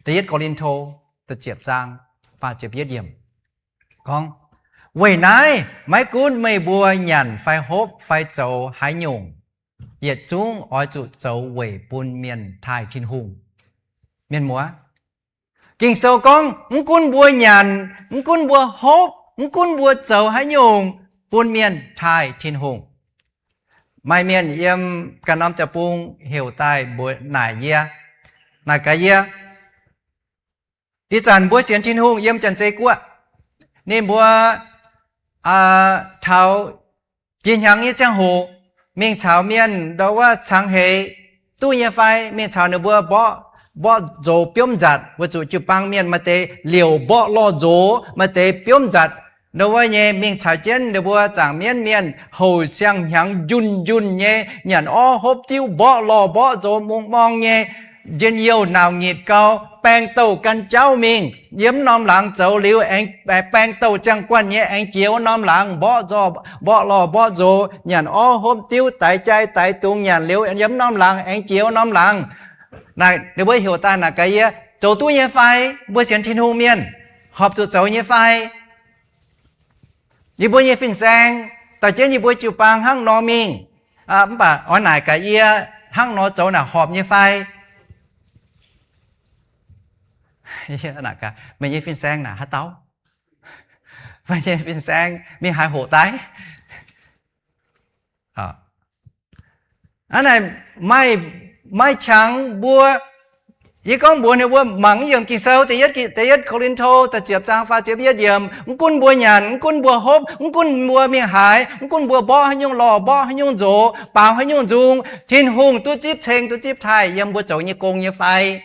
Da'yietv Ko^lin^to, da'ziepc zaang, faah ziepc yietv yiemc gorngv, weic naaiv maiv gunv meih mbuo nyanc fai hopv fai zoux haaix nyungc, yietc zungv oix zuqc zoux weic bun mienh taaih Tin-Hungh. Mienh muoz, Ging-Sou gorngv mv gunv mbuo nyanc, mv gunv mbuo hopv, mv gunv mbuo zoux haaix nyungc, bun mienh taaih Tin-Hungh. Maaih mienh yiem ganh norm deic-bung heuc daaih mbuox naaic yie, naaic gaax yie, ih zanc mbuo sienx Tin-Hungh yiem Janx-Zei Guoqv, Ninh mbuo taux jiex hnyangx nyei ziangh hoc mingh caux mienh ndo wuov cangx heix duqv nyei fai? Mingh caux ninh mbuo mborqv, mborqv nzox biomv nzatc, weic zuqc jiu-baang mienh maaih deix liouc mborqv lorh nzox, maaih deix biomv nzatc. Ndo wuov nyei mingh caux jienv ninh mbuo zaangc mienv mienh houc siang hnyangx njunh njunh nyei nyanc orv hopv diuv mborqv lorh mborqv nzox mungh morng nyei, njien-youh nauc nyitc gau, baeng douh gan jauv mingh. Yiem norm laangz zoux liuz aengx baeng douh ziangh guanh nyei aengx jiex wuov norm laangz mborqv lorh mborqv nzox, nyanc orv hopv diuv, daix jai daix dungz nyanc liuz yiem norm laangz aengx jiex wuov norm laangz. Naaic ninh mbuo heuc daaih naaic gaax yie, zoux duqv nyei fai? Mbuo sienx Tin-Hungh mienh horpc zuqc zoux nyei fai? Yie mbuo nyei fin-saeng dorh jienv yie mbuo jiu-baang hnangv nor mingh, mv baac oix naaic gaax yie, hnangv nor zoux naaic horpc nyei fai? Meih nyei fin-saeng naaic haaix dauh? Meih nyei fin-saeng mingh haaix hoqc daaih? Hnangv naaic, maaih, maaih qangx mbuo, yie gorngv mbuox ninh mbuo mangc yiem Ging-Sou da'yietv, da'yietv Ko^lin^to da'ziepc zaang faah ziepc yietv yiemc, mv gunv mbuo nyanc, mv gunv mbuo hopv, mv gunv mbuo mingh haaix, mv gunv mbuo mborqv haaix nyungc lorh, mborqv haaix nyungc nzox, baaux haaix nyungc nzung, Tin-Hungh duqv zipv ceng, duqv zipv taaih yiem mbuo zoux nyei gong nyei fai?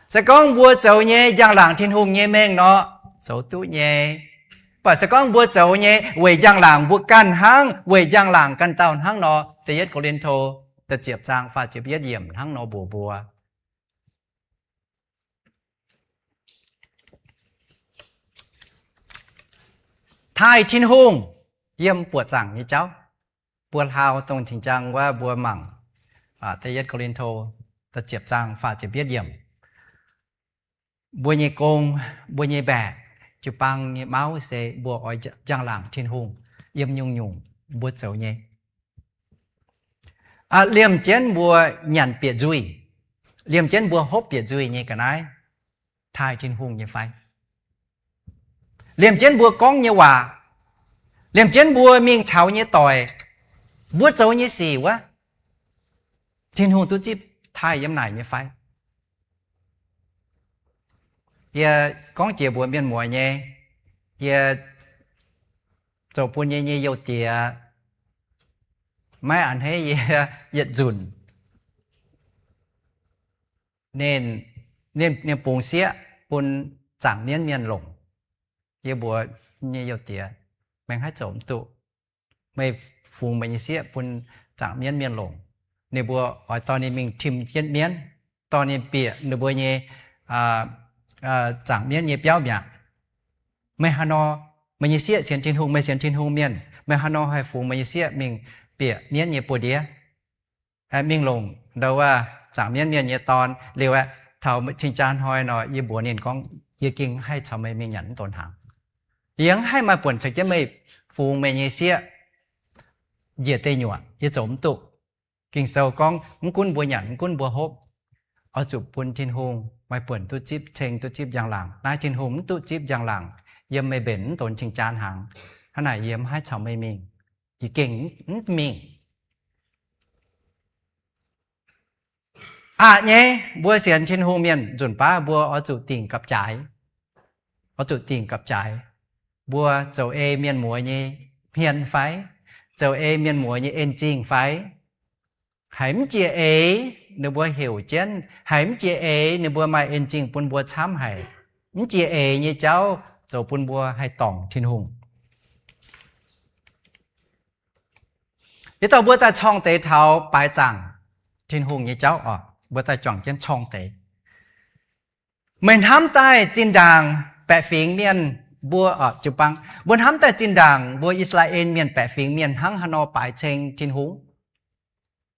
Se gorngv mbuo zoux nyei njang-laangc Tin-Hungh nyei mengh nor, zoux duqv nyei. Mv baac se gorngv mbuo zoux nyei weic njang-laangc mbuo ganh hnangv, weic njang-laangc ganh dauh hnangv nor, da'yietv Ko^lin^to da'ziepc zaang faah ziepc yietv yiemc hnangv nor mbuox mbuo, taaih Tin-Hungh yiem buoqc zaangc nyei jauv. Mbuo hlaau dongh cing-jang wuov mbuo mangc da'yietv Ko^lin^to da'ziepc zaang faah ziepc yietv yiemc. Mbuo nyei gong, mbuo nyei mbaeqc, jiu-baang nyei mauv se mbuo oix njang-laangc Tin-Hungh yiem nyungc-nyungc mbuo zoux nyei. Liemh jienv mbuo nyanc bieqc nzuih, liemh jienv mbuo hopv bieqc nzuih nyei ga'naaiv, taaih Tin-Hungh nyei fai? Liemh jienv mbuo gorngv nyei waac, liemh jienv mbuo mingh caux nyei doic, mbuo zoux nyei sic wuov, Tin-Hungh duqv zipv taaih yiem naaic nyei fai? Yie gorngv jiex mbuox mienh muoz nyei, yie zoux bun yie nyei youh diex maiv a'hneiv yie yietc nzunc. Ninh, ninh, ninh bungx sieqv bun zaangc mienv mienh longc. Yie mbuox nyei youh diex, meih haih zoux mv duqv. Meih fungx meih nyei sieqv bun zaangc mienv mienh longc. Ninh mbuo oix dorh ninh mingh tim jienv mienv, dorh ninh bieqc ninh mbuo nyei zaangc mienv nyei biauv mi'aqv. Meih haaix nor, meih nyei sieqv sienx Tin-Hungh, meih sienx Tin-Hungh mienh, meih haaix nor haih fungx meih nyei sieqv mingh bieqc mienv nyei buoz-ndiev, mingh longc ndo wuov zaangc mienv mienh nyei dorn liuz aeqv, taux cing-jaa hnoi nor yie mbuox ninh gorngv, yie gengh haih caux meih mingh nyanc mv donx hnaangx. Yie mv haih maaih buonc caux jienv meih fungx meih nyei sieqv njiec deic-nyuoqc, yie zoux mv duqv. Ging-Sou gorngv mv gunv mbuo nyanc, mv gunv mbuo hopv, oix zuqc bun Tin-Hungh maaih buonc duqv zipv ceng, duqv zipv njang-laangc. Naaiv Tin-Hungh mv duqv zipv njang-laangc yiem meih mbenc mv donx cing-jaa hnaangx. Hnangv naaic yie mv haih caux meih mingh. Yie gengh mv mingh. Aqc nyei, mbuo sienx Tin-Hungh mienh nzunc baav mbuo oix zuqc dingc gapv-jaaix. Oix zuqc dingc gapv-jaaix. Mbuo zoux ei mienh muoz nyei hmien fai? Zoux ei mienh muoz nyei en-zingh fai? Haiz mv jiex eix, ninh mbuo heuc jienv. Haiz mv jiex eix, ninh mbuo maaih en-zingh bun mbuo camv haic. Mv jiex eix nyei jauv zoux bun mbuo haih dorngc Tin-Hungh. Yie dorh mbuo daaih corng deix taux baaix zaangc Tin-Hungh nyei jauv oc. Mbuo daaih juangc jienv corng deix. Meih hnamv daaih zinh ndaangc baeqc fingx mienh mbuo, jiu-baang, mbuo hnamv daaih zinh ndaangc mbuo I^saa^laa^en Mienh baeqc fingx mienh hnangv haaix nor baaix ceng Tin-Hungh?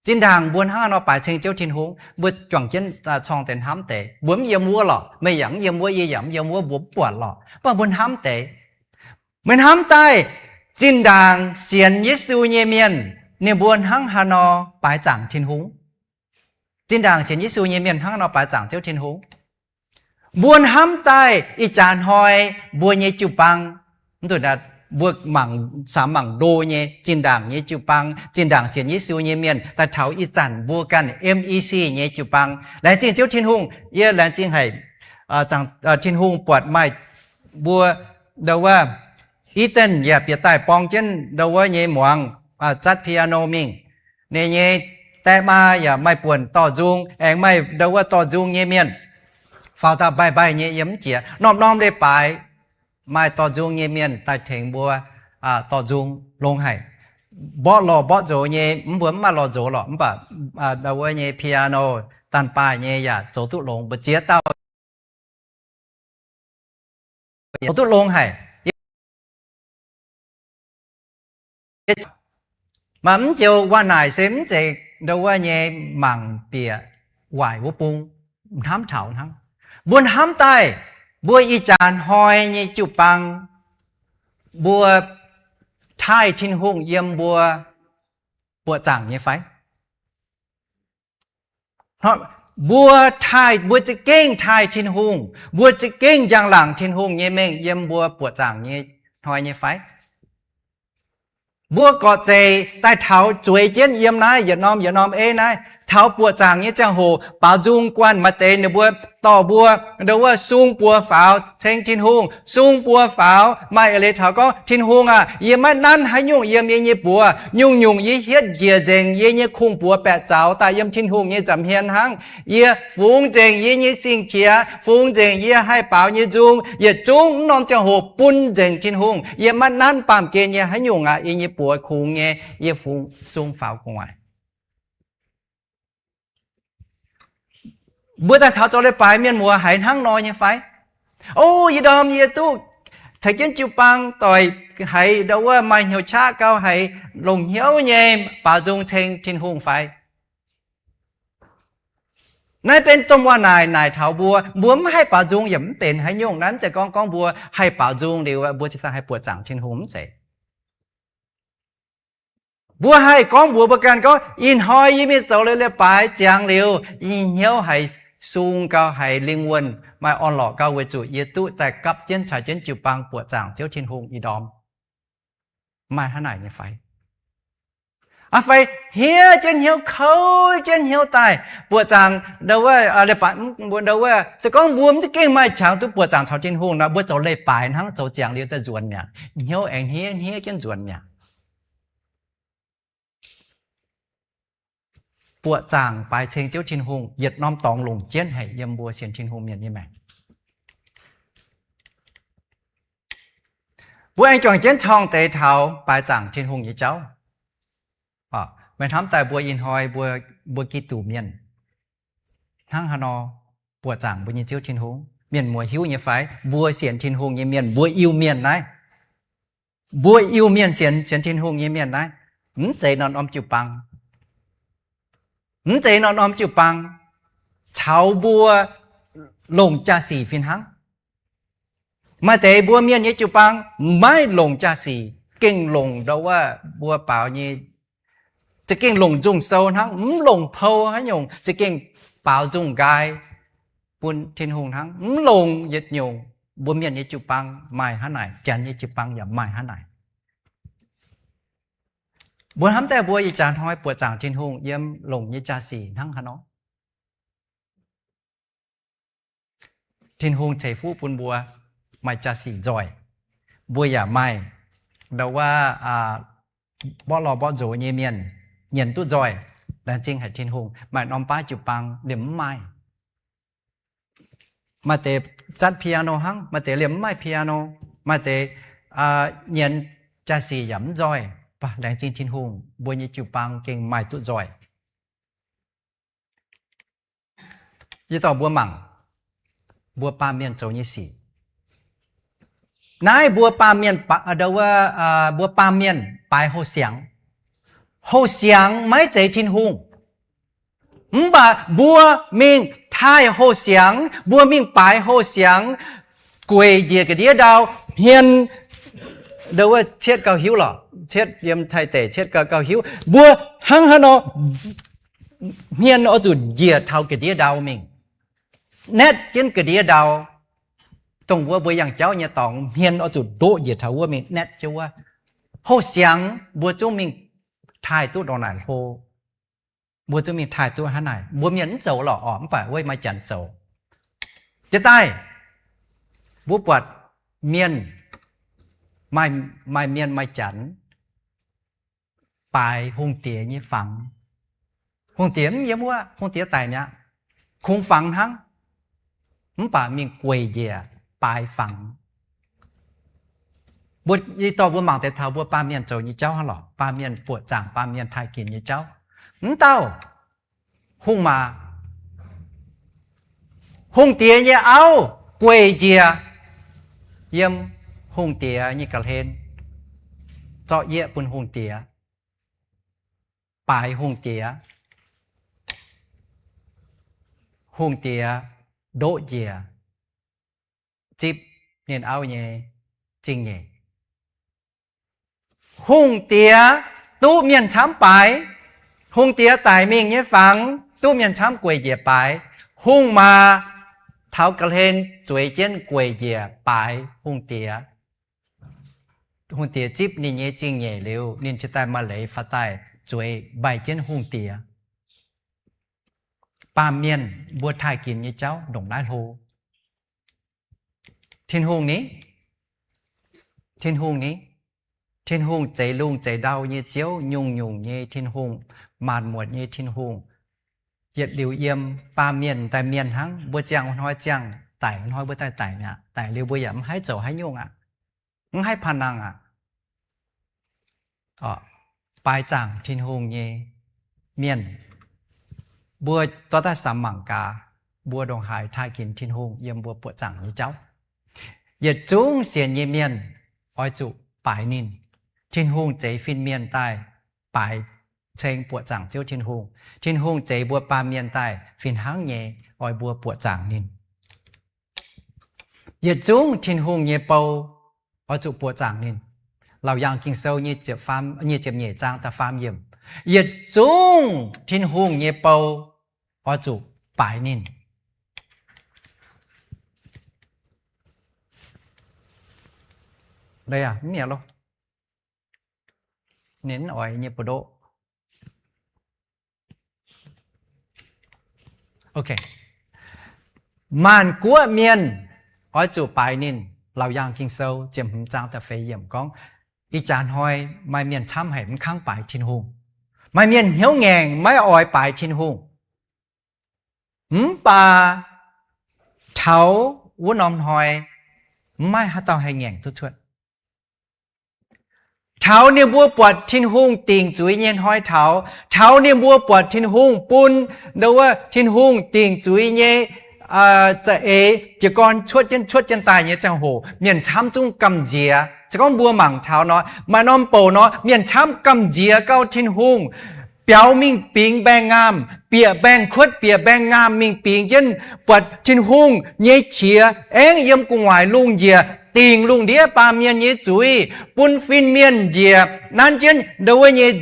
Zinh ndaangc mbuo hnangv haaix nor baaix ceng Ziouv Tin-Hungh? Mbuo juangc jienv corng deix hnamv deix. Mbuo mv yiem wuov lorqc, meih yaac mv yiem wuov, yie yaac mv yiem wuov, mbuo mv buatc lorqc. Mv baac mbuo hnamv deix. Meih hnamv daaih zinh ndaangc sienx Yesu nyei mienh, ninh mbuo hnangv haaix nor baaix zaangc Tin-Hungh? Zinh ndaangc sienx Yesu nyei mienh hnangv haaix nor baaix zaangc Ziouv Tin-Hungh? Mbuo hnamv daaih ih jaax hnoi mbuo nyei jiu-baang, mv duqv naaic, mbuo mangc, samx mangc ndo nyei zinh ndaangc nyei jiu-baang, zinh ndaangc sienx Yesu nyei mienh, daaih taux ih zanc mbuo ganh M E C nyei jiu-baang. Laengz zingh Ziouv Tin-Hungh, yie laengz zingh haic Tin-Hungh buatc maaih mbuo ndo wuov, Eden yaac bieqc daaih borng jienv ndo wuov nyei muangx, zatv piano mingh. Ninh nyei die maa yaac maaih buonc dorh nzung, aengx maaih ndo wuov dorh nzung nyei mienh faaux daaih mbaih mbaih nyei yiem mv jiex. Norm-norm leiz-baaix maaih dorh nzung nyei mienh daaih tengx mbuo dorh nzung longx haic. Mborqv lorh mborqv nzox nyei, mv, mbuo mv maaih lorh nzox lorqc, mv baac ndo wuov nyei piano, daanh baaih nyei yaac zoux duqv longx, mbu'ziex dauh zoux duqv longx haic. Maaih mv joux waac-naaic se mv zeiz ndo wuov nyei mangc bieqc waaic wuov bung, hnamv taux hnangv. Mbuo hnamv daaih, mbuo ih jaax hnoi nyei jiu-baang, mbuo taaih Tin-Hungh yiem mbuo buoqc zaangc nyei fai? Mbuo taaih, mbuo za'gengh taaih Tin-Hungh, mbuo za'gengh njang-laangc Tin-Hungh nyei mengh yiem mbuo buoqc zaangc nyei hnoi nyei fai? Mbuo gorqv-zeic daaih taux zueiz jienv yiem naaiv yietc norm yietc norm ei naaiv, taux buoqc zaangc nyei ziangh hoc baaux nzung guanh, maaih deix ninh mbuo dorh mbuo ndo wuov sung buoz faaux ceng Tin-Hungh, sung buoz faaux. Maaih eix leiz taux gorngv, Tin-Hungh aah, yie maiv nanv haaix nyungc yiem yie nyei buoz. Nyungc-nyungc yie hietv njiec nzengc yie nyei kungx-buoz baeqc zaux daaih yiem Tin-Hungh nyei nza'hmien hnangv. Yie fungx nzengc yie nyei sing-qiex, fungx nzengc yie haih baaux nyei nzung, yietc zungv mv norm ziangh hoc bun nzengc Tin-Hungh. Yie maiv nanv baamh gen nyei haaix nyungc aqv. Yie nyei buoz kungx nyei, yie fungx sung faaux gu'nguaaic. Mbuo daaih taux zoux leiz-baaix mienh muoz haiz hnangv nor nyei fai? O, ih ndorm yie duqv caux jienv jiu-baang doic haiz ndo wuov maaih hnyouv qaqv gau, haiz longc hnyouv nyei baaux nzung ceng Tin-Hungh fai? Naaiv benx domh waac-naaic naaic taux mbuo. Mbuo mv haih baaux nzung yaac mv benx haaix nyungc. Naaiv mv zeiz gorngv, gorngv mbuo haih baaux nzung liuz mbuo ziouc haih buoqc zaangc Tin-Hungh, mv zeiz. Mbuo haih gorngv mbuox mbuo ganh gorngv, ih hnoi yie mingh zoux leiz-baaix ziangx liuz, yie hnyouv haiz sung gau, haiz lingh wuonh maaih orn-lorqc gau, weic zuqc yie duqv daaih gapv jienv caux jienv jiu-baang buoqc zaangc Ziouv Tin-Hungh ih ndorm. Maaih hnangv naaic nyei fai? Aa, fai hniev jienv hnyouv, kouv jienv hnyouv daaih buoqc zaangc, ndo wuov, se gorngv mbuo mv za'gengh maaih qangx duqv buoqc zaangc caux Tin-Hungh nor, mbuo zoux leiz-baaix hnangv, zoux ziangx liuz daaih nzuonx mi'aqv. Hnyouv aengx hniev hniev jienv nzuonx mi'aqv. Buoqc zaangc baaix ceng Ziouv Tin-Hungh, yietc norm dorngx longc jienv haic yiem mbuo sienx Tin-Hungh mienh nyei maengc. Mbuo aengx juangc jienv corng deix taux baaix zaangc Tin-Hungh nyei jauv. Meih hnamv daaih mbuo ih hnoi mbuo, mbuo Giduc mienh hnangv haaix nor buoqc zaangc mbuo nyei Ziouv Tin-Hungh? Mienh muoz hiuv nyei fai? Mbuo sienx Tin-Hungh nyei mienh, mbuo Iu-Mienh naaiv, mbuo Iu-Mienh sienx, sienx Tin-Hungh nyei mienh naaiv, mv zeiz norm-norm jiu-baang, mv zeiz norm-norm jiu-baang caux mbuo longc jaa-sic fih hnangv. Maaih deix mbuo mienh nyei jiu-baang maiv longc jaa-sic, gengh longc ndo wuov mbuo baaux nyei, za'gengh longc nzung sou hnangv, mv longc pou haaix nyungc, za'gengh baaux nzung nqaai bun Tin-Hungh hnangv, mv longc yietc nyungc. Mbuo mienh nyei jiu-baang maaih hnangv naaic, Janx nyei jiu-baang yaac maaih hnangv naaic. Mbuo hnamv daaih mbuo ih jaax hnoi buoqc zaangc Tin-Hungh yiem longc nyei jaa-sic hnangv haaix nor? Tin-Hungh ceix fuqv bun mbuo maaih jaa-sic nzoih. Mbuo yaac maaih ndo wuov mborqv lorh mborqv nzox nyei mienh nyienz duqv nzoih, laengz zingh haic Tin-Hungh. Maaih norm baav jiu-baang liemh mv maaih. Maaih deix zatv piano hnangv, maaih deix liemh mv maaih piano, maaih deix nyienz jaa-sic yaac mv nzoih. Laengz zingh Tin-Hungh, mbuo nyei jiu-baang gengh maaih duqv nzoih. Yie dorh mbuo mangc mbuo baamh mienh zoux nyei sic. Naaiv mbuo baamh mienh, mbuo baamh mienh baaix houh siangx. Houh siangx maiv zeiz Tin-Hungh. Mv baac mbuo mingh taaih houh siangx, mbuo mingh baaix houh siangx, gueic njiec ga'ndiev ndau, hmien, ndo wuov cietv gauh hiuv lorqc, cietv yiem Taiv deic cietv gauh, gauh hiuv. Mbuo hnangv haaix nor hmien oix zuqc njiec taux ga'ndiev ndau mingh, naetv jienv ga'ndiev ndau, dongh wuov mbuo yangh jauv nyei dorngx, hmien oix zuqc ndoqv njiec taux wuov mingh naetv jienv wuov. Houh siangx mbuo zungv mingh taaih duqv ndongc naaic hlo. Mbuo zungv mingh taaih duqv hnangv naaic. Mbuo mienh mv zoux lorqc orqc, mv baac wuov maaih Janx zoux. Jiex daaih mbuo buatc mienh maaih, maaih mienh maaih janx baaix hungh diex nyei fangx. Hungh diex mv yiem wuov, hungh diex daic mi'aqv, kungx fangx hnangv. Mv baac mingh gueic njiec baaix fangx. Mbuo, ih dorh mbuo mangc deix taux mbuo baamh mienh zoux nyei jauv hnangv lorqc, baamh mienh buoqc zaangc, baamh mienh taaih ginx nyei jauv. Mv dauh hungh maac, hungh diex nyei auv gueic njiec yiem hungh diex nyei ga'hlen, zorqv yieqv bun hungh diex, baaix hungh diex. Hungh diex ndoqv njiec, zipv ninh auv nyei zingh nyeic. Hungh diex duqv mienh camv baaix. Hungh diex daic mingh nyei fangx duqv mienh camv gueic njiec baaix. Hungh maac taux ga'hlen zueiz jienv gueic njiec baaix hungh diex. Hungh diex zipv ninh nyei zingh nyeic liuz, ninh cingx daaih maaih leiz faaux daaih zueiz mbaih jienv hungh diex. Baamh mienh mbuo taaih ginx nyei jauv ndongc naaiv hlo. Tin-Hungh ni, Tin-Hungh ni, Tin-Hungh zeix lungh zeix ndau nyei Ziouv, nyungc-nyungc nyei Tin-Hungh, maanc muotc nyei Tin-Hungh. Yietc liuz yiem baamh mienh daaih mienh hnangv, mbuo ziangh hnoi ziangh, daic hnoi mbuo daaih daic mi'aqv. Daic liuz mbuo yaac mv haih zoux haaix nyungc aqv, mv haih paan nangh aqv. Baaix zaangc Tin-Hungh nyei mienh, mbuo zorqv daaih samx mangc gaax, mbuo ndongc haaix taaih ginx Tin-Hungh yiem mbuo buoqc zaangc nyei jauv. Yietc zungv sienx nyei mienh oix zuqc baaix ninh. Tin-Hungh zeix fin-mienh daaih baaix ceng buoqc zaangc Ziouv Tin-Hungh. Tin-Hungh zeix mbuo baamh mienh daaih fih hnangv nyei oix mbuo buoqc zaangc ninh. Yietc zungv Tin-Hungh nyei bou oix zuqc buoqc zaangc ninh. Laauc Yaangh Ging-Sou nyic ziepc nyeic zaang da'faam yiemc, yietc zungv Tin-Hungh nyei bou oix zuqc baaix ninh. Ninh oix nyei buoz-ndoqv. Maanc guoqv mienh oix zuqc baaix ninh. Laauc Yaangh Ging-Sou ziepc hmz zaang da'feix yiemc gorngv, ih jaax hnoi maaih mienh camv haic mv kangv baaix Tin-Hungh. Maaih mienh hnyouv ngaengc maiv oix baaix Tin-Hungh. Mv baac taux wuov norm hnoi mv maaih haaix dauh haih ngaengc duqv cuotv. Taux ninh mbuo buatc Tin-Hungh dingc zuiz nyei hnoi taux, taux ninh mbuo buatc Tin-Hungh bun, ndo wuov, Tin-Hungh dingc zuiz nyei za'eix jiez gorn cuotv jienv, cuotv jienv daaih nyei ziangh hoc, mienh camv zungv gamh nziex. Se gorngv mbuo mangc taux nor, maaih norm bouc nor, mienh camv gamh nziex gauh Tin-Hungh, biaux mingh bingx mbaengx-ngaamh, bieqc mbaengx-kuotv, bieqc mbaengx-ngaamh mingh bingx jienv, buatc Tin-Hungh nyei qiex aengv yiem gu'nguaaic lungh njiec dingc lungh ndiev baamh mienh nyei zuiz, bun fin-mienh njiec nanv jienv ndo wuov nyei,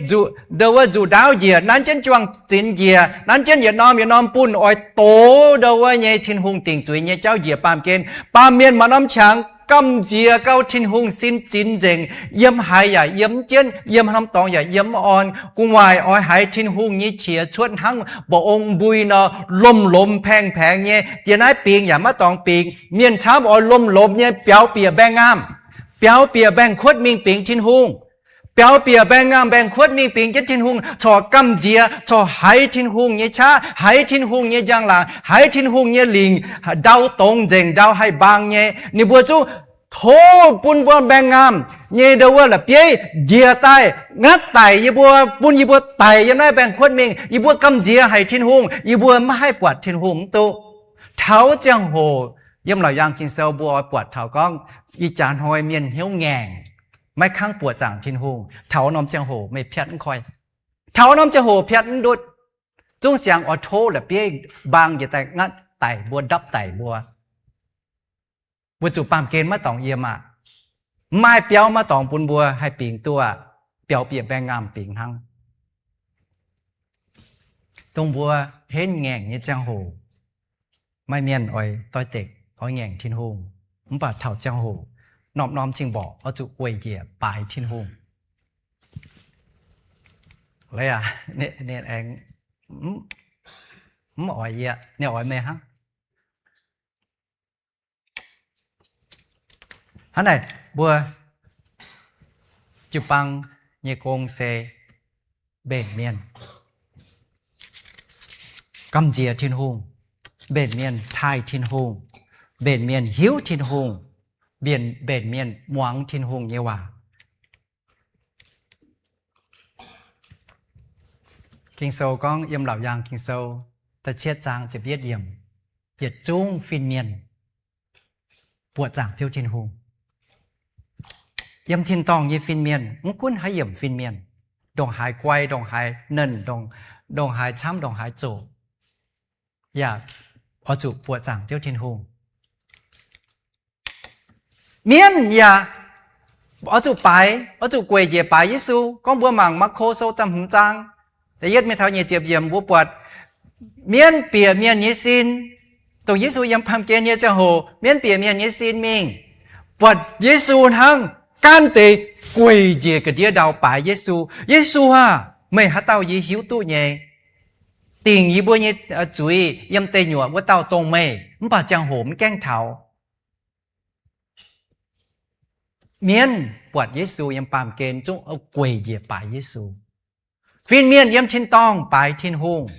ndo wuov nzuqc ndaauv njiec, nanv jienv juang-zinx njiec, nanv jienv yietc norm yietc norm bunh oix doz ndo wuov nyei Tin-Hungh dingc zuiz nyei jauv njiec baamh gen. Baamh mienh maaih norm qangx gamh nziex gauh Tin-Hungh sin zinx nzengc, yiem haaix yaac yiem mv jienv, yiem norm dorngx yaac yiem mv orn. Gu'nguaaic oix haiz Tin-Hungh nyei qiex cuotv hnangv mba'ong mbui nor, lomh lomh paengx paengx nyei. Jiex naaiv bingx yaac maiv dorngx bingx. Mienh camv oix lomh lomh nyei biaux bieqc mbaengx-ngaamh, biaux bieqc mbaengx-kuotv mingh bingx Tin-Hungh. Biaux bieqc mbaengx-ngaamh mbaengx-kuotv mingh bingx jienv Tin-Hungh, corc gamh nziex, corc haiz Tin-Hungh nyei qaqv, haiz Tin-Hungh nyei njang-laangc, haiz Tin-Hungh nyei lingc ndau dongz nzengc, ndau haih mbaang nyei. Ninh mbuo zungv tov bun mbuo mbaengx-ngaamh nyei ndo wuov la'bieiv njiec daaih, ngatv daic yie mbuo, bun yie mbuo daic yiem naaiv mbaengx-kuotv mingh. Yie mbuo gamh nziex haic Tin-Hungh, yie mbuo maiv haih buatc Tin-Hungh mv duqv. Taux ziangh hoc, yiem Laauc Yaangh Ging-Sou mbuo oix buatc taux gorngv, ih jaax hnoi mienh hnyouv ngaengc, maiv kangv buoqc zaangc Tin-Hungh. Taux norm ziangh hoc meih piatv mv koiv. Taux norm ziangh hoc piatv mv ndutv. Zungv siang oix tov la'bieiv mbaang njiec daaih ngatv daic mbuo, ndapv daic mbuo. Weic zuqc baamh gen maiv dorngx yiem aqv. Maaih biauv maiv dorngx bun mbuo haih bingx duqv, biaux bieqc mbaengx-ngaamh bingx hnangv. Dongh mbuo henv ngaengc nyei ziangh hoc, maaih mienh oix doix-dekc, oix ngaengc Tin-Hungh, mv baac taux ziangh hoc norm-norm cing-mborqc oix zuqc gueic njiec baaix Tin-Hungh. Aa, ninh aengx mv oix yie, ninh oix meih hnangv. Hnangv naaic, mbuo Jiu-baang nyei gong se mbenc mienh gamh nziex Tin-Hungh, mbenc mienh taaih Tin-Hungh, mbenc mienh hiuv Tin-Hungh, mbenc, mbenc mienh muangx Tin-Hungh nyei waac. Ging-Sou gorngv yiem Laauc Yaangh Ging-Sou da'cietv zaang ziepc yietv yiemc, yietc zungv fin-mienh buoqc zaangc Ziouv Tin-Hungh. Yiem tin-dorngh nyei fin-mienh, mv gunv haaix yiemc fin-mienh, ndongc haaix guai, ndongc haaix nernh, ndongc haaix camv, ndongc haaix zoqc, yaac oix zuqc buoqc zaangc Ziouv Tin-Hungh. Mienv yaac oix zuqc baaix, oix zuqc gueic njiec baaix Yesu. Gorngv mbuo mangc Maako Sou da'hmz zaang da'yietv mingh taux nyic ziepc yiemc, mbuo buatc mienv bieqc mienh nyei sin. Dongh Yesu yiem baamh gen nyei ziangh hoc, mienv bieqc mienh nyei sin mingh, buatc Yesu hnangv, gaanv deix gueic njiec ga'ndiev ndau baaix Yesu. Yesu aah! Meih haaix dauh yie hiuv duqv nyei. Dingc yie mbuo nyei zuiz yiem deic nyuoqc wuov dauh dongh meih, mv baac ziangh hoc mv gaengh taux. Mienv buatc Yesu yiem baamh gen zungv gueic njiec baaix Yesu. Fin-mienh yiem tin-dorngh baaix Tin-Hungh.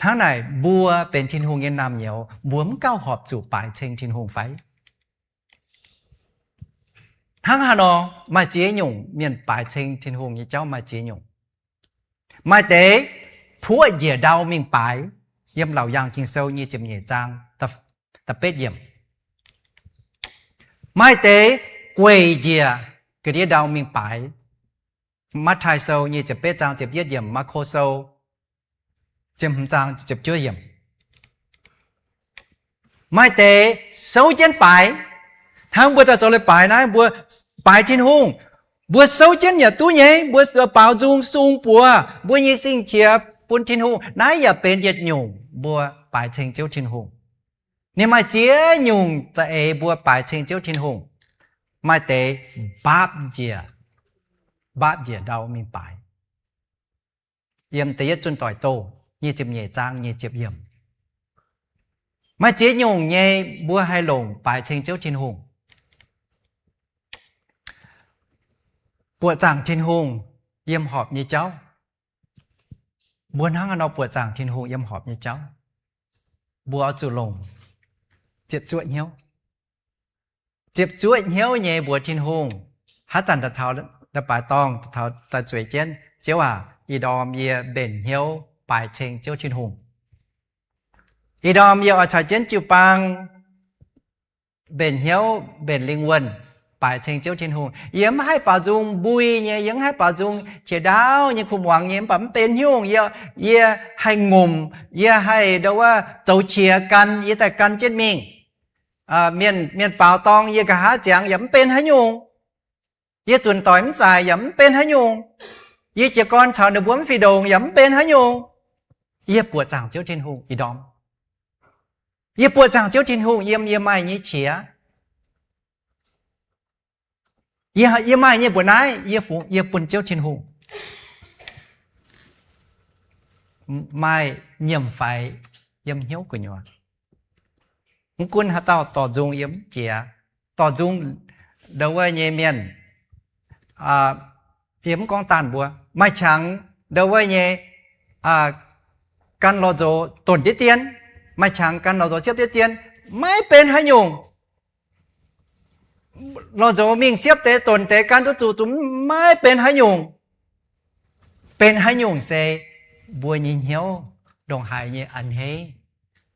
Hnangv naaic, mbuo benx Tin-Hungh nyei naamh nyouz, mbuo mv gauh horpc zuqc baaix ceng Tin-Hungh fai? Hnangv haaix nor? Maaih ziex nyungc mienh baaix ceng Tin-Hungh nyei jauv maaih ziex nyungc. Maaih deix puoqv njiec ndau mingh baaix, yiem Laauc Yaangh Ging-Sou nyic ziepc nyeic zaang da'betv yiemc. Maaih deix gueic njiec ga'ndiev ndau mingh baaix, Matv^taai Sou nyic ziepc betv zaang ziepc yietv yiemc, Maako Sou ziepc hmz zaang ziepc juov yiemc. Maaih deix souv jienv baaix, hnangv mbuo daaih zoux leiz-baaix naaiv, mbuo baaix Tin-Hungh, mbuo souv jienv yaac duqv nyei. Mbuo baaux nzung sung buoz mbuo nyei sing-qiex bun Tin-Hungh. Naaiv yaac benx yietc nyungc mbuo baaix ceng Ziouv Tin-Hungh. Ninh maaih ziex nyungc za'eix mbuo baaix ceng Ziouv Tin-Hungh. Maaih deix mbaapv njiec, mbaapv njiec ndau mingh baaix. Yiem Da'yietv Zunh Doic Doh nyic ziepc nyeic zaang nyic ziepc yiemc. Maaih ziex nyungc nyei mbuo haih longc baaix ceng Ziouv Tin-Hungh. Buoqc zaangc Tin-Hungh yiem horpc nyei jauv. Mbuo hnangv haaix nor buoqc zaangc Tin-Hungh yiem horpc nyei jauv? Mbuo oix zuqc longc ziepc zuoqv hnyouv. Ziepc zuoqv hnyouv nyei mbuox Tin-Hungh. Haaix zanc daaih taux leiz-baaix dorngh, taux daaih zueiz jienv, Ziouv aac, ih ndorm yie mbenc hnyouv baaix ceng Ziouv Tin-Hungh. Ih ndorm yie oix caux jienv jiu-baang mbenc hnyouv, mbenc lingh wuonh baaix ceng Ziouv Tin-Hungh. Yie mv haih baaux nzung mbui nyei, yie mv haih baaux nzung qiex ndaauv nyei, kuh muangx nyei, mv baac mv benx haaix nyungc. Yie, yie haih ngomc, yie haih ndo wuov zoux qiex gan, yie daaih gan jienv mingh. Mienh, mienh baaux dorngh yie nqa'haav ziangx yaac mv benx haaix nyungc. Yie zunc doic mv zaaic yaac mv benx haaix nyungc. Yie jiez gorn caux ninh mbuo mv fih ndongx yaac mv benx haaix nyungc. Yie buoqc zaangc Ziouv Tin-Hungh ih ndorm. Yie buoqc zaangc Ziouv Tin-Hungh yiem yie maaih nyei qiex. Yie, yie maaih nyei mbuoqc naaiv, yie fungx yie bun Ziouv Tin-Hungh. Maaih nyiemc faix yiem hnyouv gu'nyuoz. Mv gunv haaix dauh dorh nzung yiem jiex, dorh nzung ndo wuov nyei mienh, yie mv gorngv daanh mbuo, maaih qangx ndo wuov nyei gan lorz nzox donc diqv dien, maaih qangx gan lorz nzox siepv diqv dien, maiv benx haaix nyungc. Lorz nzox mingh siepv deix donc deix gan duqv zuqc, zuqc maiv benx haaix nyungc. Benx haaix nyungc se mbuo nyei hnyouv ndongc haaix nyei a'hneiv,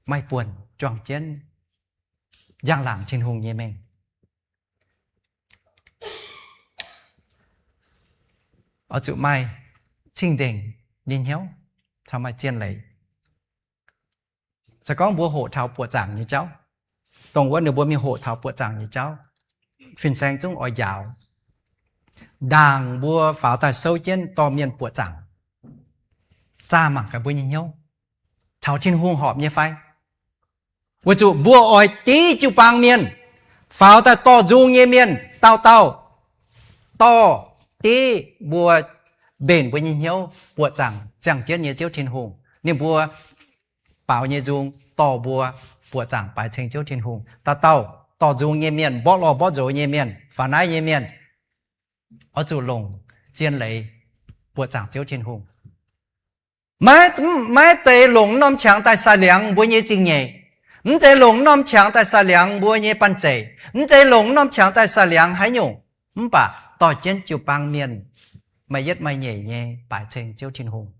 maaih buonc juangc jienv njang-laangc Tin-Hungh nyei mengh. Oix zuqc maaih cing-nzengc nyei hnyouv caux maaih zien leiz. Se gorngv mbuo hoqc taux buoqc zaangc nyei jauv, dongh wuov ninh mbuo mingh hoqc taux buoqc zaangc nyei jauv, fin-saeng zungv oix njaaux. Ndaangc mbuo faaux daaih souv jienv dorh mienh buoqc zaangc, zaah mangc gaax mbuo nyei hnyouv caux Tin-Hungh horpc nyei fai. Weic zuqc mbuo oix div jiu-baang mienh, faaux daaih dorh nzung nyei mienh dauh dauh, dorh div mbuo mbenc mbuo nyei hnyouv buoqc zaangc ziangh jienv nyei Ziouv Tin-Hungh. Ninh mbuo baaux nyei nzung dorh mbuo buoqc zaangc baaix ceng Ziouv Tin-Hungh dauh dauh. dorh nzung nyei mienh, mborqv lorh mborqv nzox nyei mienh, faaux naaiv nyei mienh, oix zuqc longc zien leiz buoqc zaangc Ziouv Tin-Hungh. Maiv, maiv zeiz longc norm qangx daaih sai-liangx mbuo nyei zingh nyeic. Mv zeiz longc norm qangx daaih sai-liangx mbuo nyei banh zeic. Mv zeiz longc norm qangx daaih sai-liangx haaix nyungc. Mv baac dorh jienv jiu-baang mienh maaih yietv maaih nyeic nyei baaix ceng Ziouv Tin-Hungh.